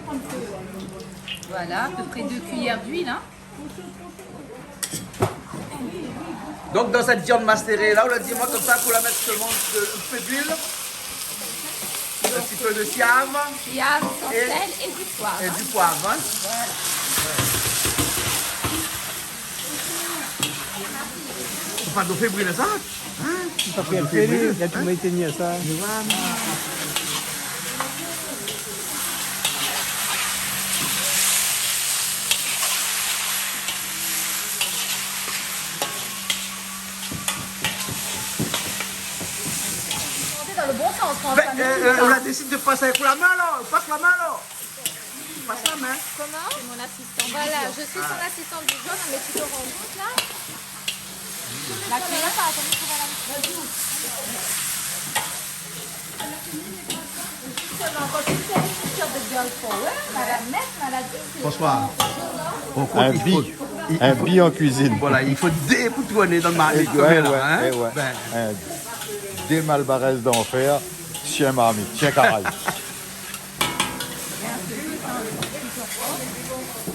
Voilà, à peu près deux cuillères d'huile, hein. Donk, dan sèt viann mastéré la, ou la di amoin konmsa k'ou la mèt solman de, in pé d'luil, in ti pé de siav. Siav, san sèl é du poiv, hein. É du poiv, hein. Voilà. Fo pa dofé bril sa. Hein ? Sa fé in pé, oui. Li la toultan étinn sa. Voilà. Dans le bon sens, François. Ben, euh, euh, on a décidé de passer avec la main, là. On passe la main, là. Passe la main. Comment ? C'est mon assistante du jour. Voilà, je suis son assistante du jour, non, mais tu te rends compte, là ? La cuillère, par exemple, tu vas la... François, on compte, il faut, il, il faut, un bi en cuisine. Voilà, il faut déboutonner dans le mari, ouais, comme là, ouais, hein. Ouais, ouais. Ben. Un bi. Dé malbarèz d'anfèr, shien marmit, shien karay.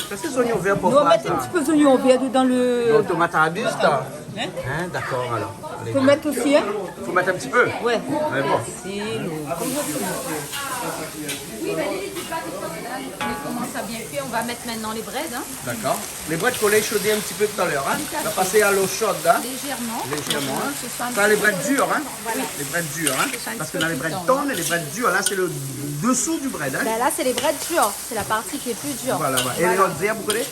Sa sé zoignon vèr. Pourkoi sa ? Nou va mèt in ti pé zoignon vèr dedan le... Dann tomat arbis la. Hein ? Hein, dakor, alor. Alé. Fo mèt osi, hein ? Fo mèt in ti pé ? Ouais. Mé bon. Merci, Lou. Li komans a bien kui, nou va mèt mintnan lé brèd, hein. Dakor. Lé brèd k'ou la éshod in ti pé talèr, hein. Tout à fait. Nou va pas a lo sho, hein. Légèrement. Légèrement, hein. Pour que ce soit un petit peu... Sa lé brèd dir, hein. Voilà. Lé brèd dir, hein. Parske na lé brèd tann é lé brèd dir. La sé le dessous du brèd, hein. Ben là, c'est les brèdes dures. C'est la partie qui est plus dure. Voilà, voilà. É lé ot zèrb, ou koné ?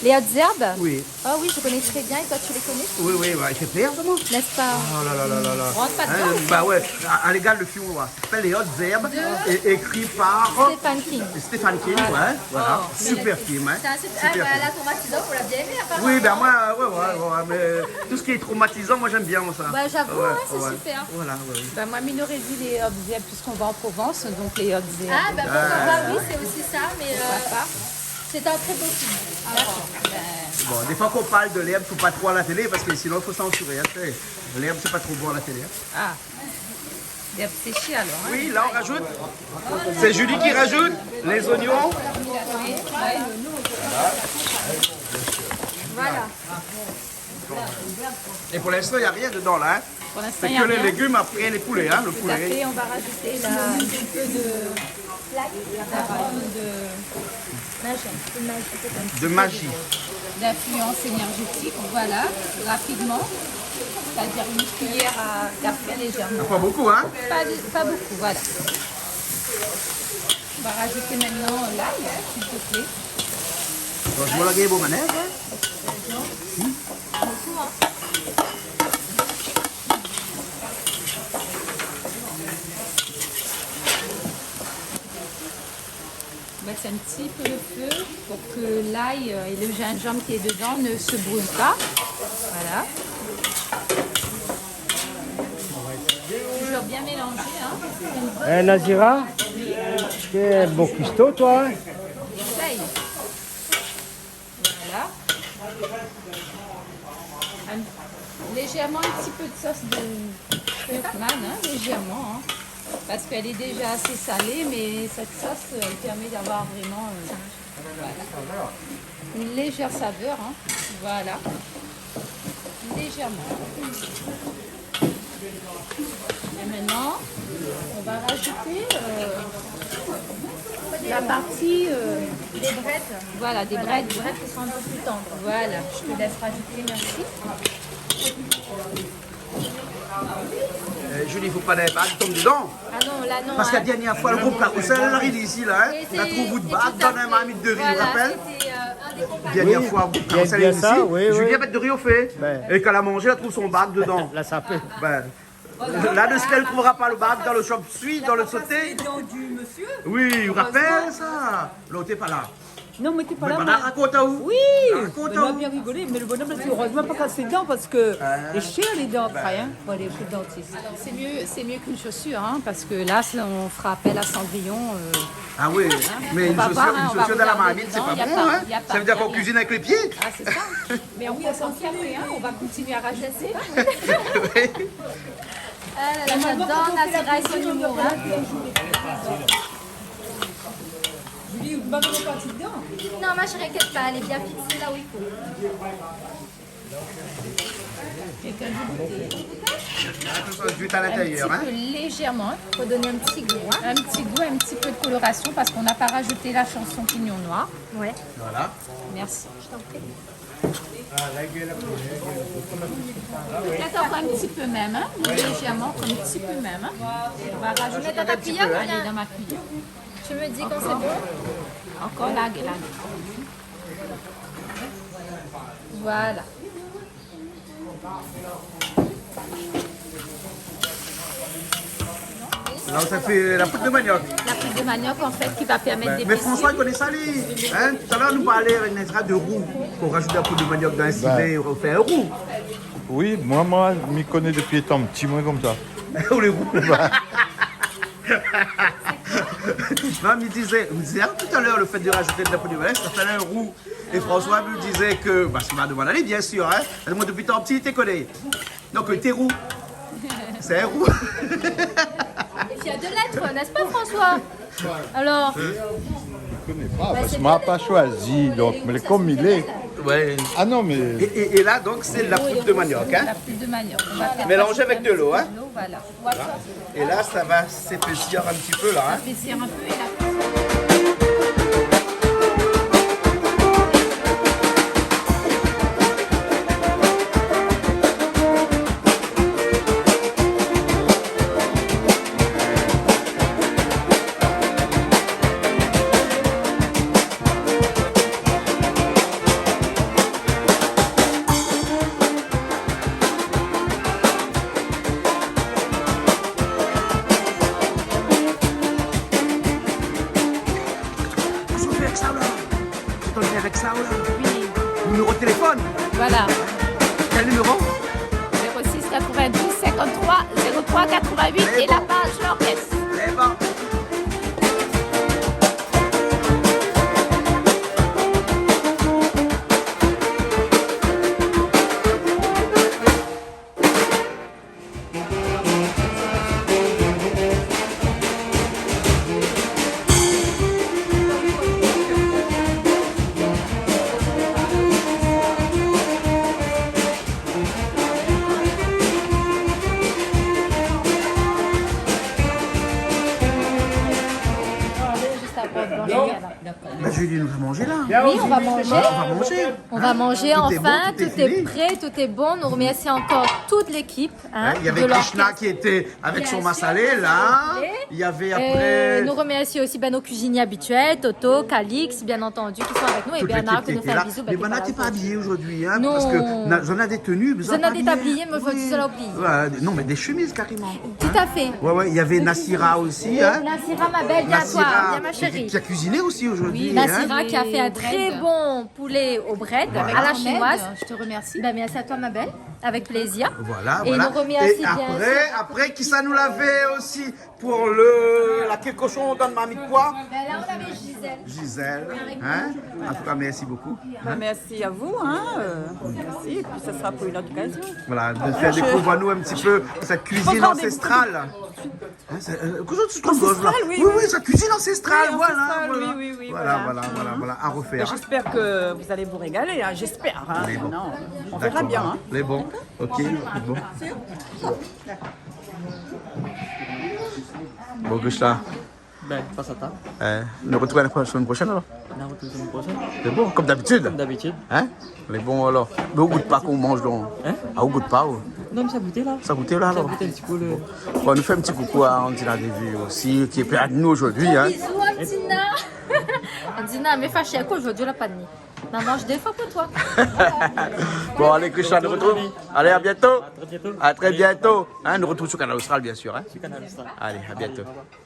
Les hautes herbes ? Oui. Oh oui, je connais très bien. Et toi, tu les connais ? Oui, oui, ouais, i fé plèzir, sa. N'est-ce pas ? Oh là là là là là. Rant pa dedan. Hein, bah ouais, a, a légal le fion, là. S'appelle Les Hautes Herbes, é-, écrit par Stephen King. Stephen King, ouais, voilà. Oh. Super film, hein. Super film. Ah, bah, la traumatisant, vous l'avez aimé, apparemment. Oui, ben moi, ouais, ouais, ouais, mais tout ce qui est traumatisant, moi, j'aime bien, moi, ça. Bah, j'avoue, ouais, c'est super. Voilà, ouais. Bah, moi, mi noré di Les Hautes Herbes, puisqu'on va en Provence, donc Les Hautes Herbes. Ah, bah, pourquoi pas, oui, c'est aussi ça, mais, euh, c'est un très beau film. D'accord. Bon, des fois qu'on parle de l'herbe, faut pas trop à la télé, parce que sinon, il faut censurer, hein, tu sais. L'herbe, c'est pas trop bon à la télé, hein. Ah. Bien séché alors, hein. Oui, là, on rajoute. C'est Julie qui rajoute les oignons. Voilà. Et pour l'instant, il n'y a rien dedans, là, hein. Pour l'instant, il y a rien. C'est que les légumes, après les poulets, hein, le poulet. Tout à fait, on va rajouter là un petit peu de L'ail, la forme de magie, de magie peut-être. De magie. D'influence énergétique, voilà, rapidement. C'est-à-dire une cuillère à café légèrement. Ah, pas beaucoup, hein ? Pas de, pas beaucoup, voilà. On va rajouter maintenant l'ail, s'il te plaît. Bon, je vais larguer vos manèges, hein ? Beaucoup, hein ? Baisse un petit peu le feu pour que l'ail, euh, et le gingembre qui est dedans ne se brûle pas. Voilà. Toujours bien mélanger, hein. Eh, Nazira, t'es un beau cuistot, toi, hein ? J'essaye. Voilà. Un, légèrement un petit peu de sauce de curcuma, hein, légèrement, hein, parce qu'elle est déjà assez salée, mais cette sauce, euh, elle permet d'avoir vraiment, euh, voilà, une légère saveur, hein, voilà, légèrement. Et maintenant, on va rajouter, euh, la partie, euh, des brèdes. Voilà, des brèdes. Voilà, des brèdes qui sont un peu plus tendres. Voilà. Je te laisse rajouter, merci. Eh, Julie, fo pa dé bag i tonm dedan. Ah non, là, non, hein. Parske la dernièr foi, le group Carrousel la vni isi la, hein. La trouv out bag dann in marmit de ri, ou rapèl ? Voilà, c'était, euh, un des compagnies. Dernièr foi, le group Carrousel la vni isi. Oui, oui. Julie la mèt de ri o fé. Ben. É kan la manzé, la trouv son bag dedan. La sapé. Ben. La, de sak èl trouvra pa le bag dann le chop suey, dann le soté. La fé pasé lé dan du mésyé. Oui, ou rapèl sa. Lot té pa la. Non, mé té pa la, mé... Rakont aou. Oui, rakont aou. Nou la bien rigolé, mé le bonom la di, erezman pa kas lé dan parske lé shèr lé dan apré, hein, pou alé shé le dantis. Alors, c'est mieux, c'est mieux qu'une chaussure, hein, parce que là, c'est, on fera appel à Cendrillon, euh, hein, on va voir, hein, on va regarder dedans. Ah oui, mé in shosyèr, in shosyèr dann la marmit, sé pa bon, hein. Y a pas, y a pas, y a rien. Sa i vé dir k'ou kuizine avèk lé pyé. Ah, c'est ça. Mais on va sentir après, hein, on va continuer à rajouter. Oui. Ah là là, j'adore Nazira et son humour, hein. Julie, ou mèt pa ti dedan ? Non, ma chérie, inquiète pas, elle est bien fixée là où il faut. Quelqu'un veut goûter ? Juste à l'intérieur, hein. Un petit peu légèrement, hein. Pour donner un petit goût, hein. Un petit goût, un petit peu de coloration parce qu'on n'a pas rajouté la chanson Pignon Noir. Ouais. Voilà. Merci. Je t'en prie. Peut-être encore un petit peu même, hein, légèrement, un petit peu même, hein. On va rajouter un petit peu, hein. Mets dans ta cuillère, ou bien ? Allez, dans ma cuillère. Tu me dis quand c'est bon. Encore, largue, largue. Voilà. La, sa i fé la poud de maniok. La poudre de manioc, en fait, qui va permettre d'épaissir. Mé François i koné sa, li. Hein, talèr nou la parl avèk Nazira de rou, pou rajout la poud de maniok dann sivé, ou fé in rou. Oui, moin, moin, mi koné dopi étan pti, moin, konmsa. Ou lé rou. Non, mi dizé, mi dizé, ah, talèr, le fé de rajouté de la poud de maniok, sa i fé in rou. É François i dizé ke, parske ma domann ali, bien sir, hein. Èl la di amoin dopi tan pti, té koné. Donk, euh, té rou. Sé ou ? Et puis, il y a deux lettres, n'est-ce pas, François ? Alors, je connais pas, parce que moi, pas choisi, donc, mais comme il est. Ouais. Ah non, mais... Et, et, et là, donc, c'est de la poudre de manioc, hein ? La poudre de manioc. On va faire passer avec de l'eau, hein ? Mélangé un petit peu de l'eau, voilà. Et là, ça va s'épaissir un petit peu, là, hein ? S'épaissir un peu et la Kosa ou fé avèk sa, la ? Kosa ou fé avèk sa, la ? Oui. Numéro de téléphone ? Voilà. Quel numéro ? Zéro six quatre-vingt-douze cinquante-trois zéro trois quatre-vingt-huit et la page l'orchestre. Eh ben. Juste après, blanchir, là. D'accord. Bah, Julie, nou sa manzé la. Oui, on va manger. On va manger. On va manger, enfin, tout est prêt, tout est bon. Tout est fini. Nous remercions encore toute l'équipe, hein, de l'orchestre. Ouais, il y avait Krishna qui était avec son massalé, là. Bien sûr, s'il vous plaît. Il y avait après... Euh, nous remercions aussi, ben, nos cuisiniers habituels, Toto, Calix, bien entendu, qui sont avec nous, et Bernard, qui nous fait un bisou, ben, qui est pas là aujourd'hui. Toute l'équipe était là. Mais Bernard, t'es pas habillée aujourd'hui, hein, parce que... Non. Na-, zot néna des tenues, mais zot néna pas habillé. Zot néna des tabliers, mais faut dire la oublié. Oui. Voilà, non, mais des chemises carrément. Tout à fait. Ouais, ouais, il y avait Nassira aussi, hein. Nassira, ma belle, viens à toi, viens, ma chérie. Nassira, qui, qui a cuisiné aussi aujourd'hui, hein. Oui, Nassira qui a fait un très bon poulet au bread, à la chinoise. Avec Ahmed, je te remercie. Ben, merci à toi, ma belle. Avec plaisir. Voilà, voilà. Et nous remercions bien sûr... Et après, après, qui ça nous l'avait aussi pour le, la queue de cochon dans le marmite pois ? Ben là, on avait Gisèle. Gisèle, hein ? En tout cas, merci beaucoup. Bah, merci à vous, hein, euh, merci, et puis ça sera pour une autre occasion. Voilà, de faire découvrir à nous un petit peu cette cuisine ancestrale. Hein, c'est, euh, que je suis... Ancestrale, oui, oui. Oui, oui, cette cuisine ancestrale, voilà, voilà. Oui, ancestrale, oui, oui, oui, voilà, voilà, voilà, à refaire. Et j'espère que vous allez vous régaler, hein, j'espère, hein. Mais bon. Non, on verra bien, hein. D'accord, voilà. Mais bon, ok, bon. Bon, Krishna. Ben, pas ça. Euh, nou artrouv la semaine prochaine alors. Nou artrouv la semaine prochaine. Sé bon, comme d'habitude. Comme d'habitude. Hein ? Lé bon alors. Mé ou gout pa kan ou manz donk ? Hein ? Ah, ou gout pa ou ? Non, mé sa gout la. Sa gout la alors. Sa gout in ti pé le... Bon. Bon, nou fé in ti koukou à Andina Devi aussi, qui est avec nous aujourd'hui, hein. Bisous, Andina. Andina, mé fashé koi, zordi la pa ni. Ma manz dé foi pou toi. Bon, allez, Krishna, nou artrouv. Allez, à bientôt. À très bientôt. À très bientôt. Hein, nou artrouv sur Kanal Austral, bien sûr, hein. Sur Kanal Austral. Allez, à bientôt. Allez, bye bye.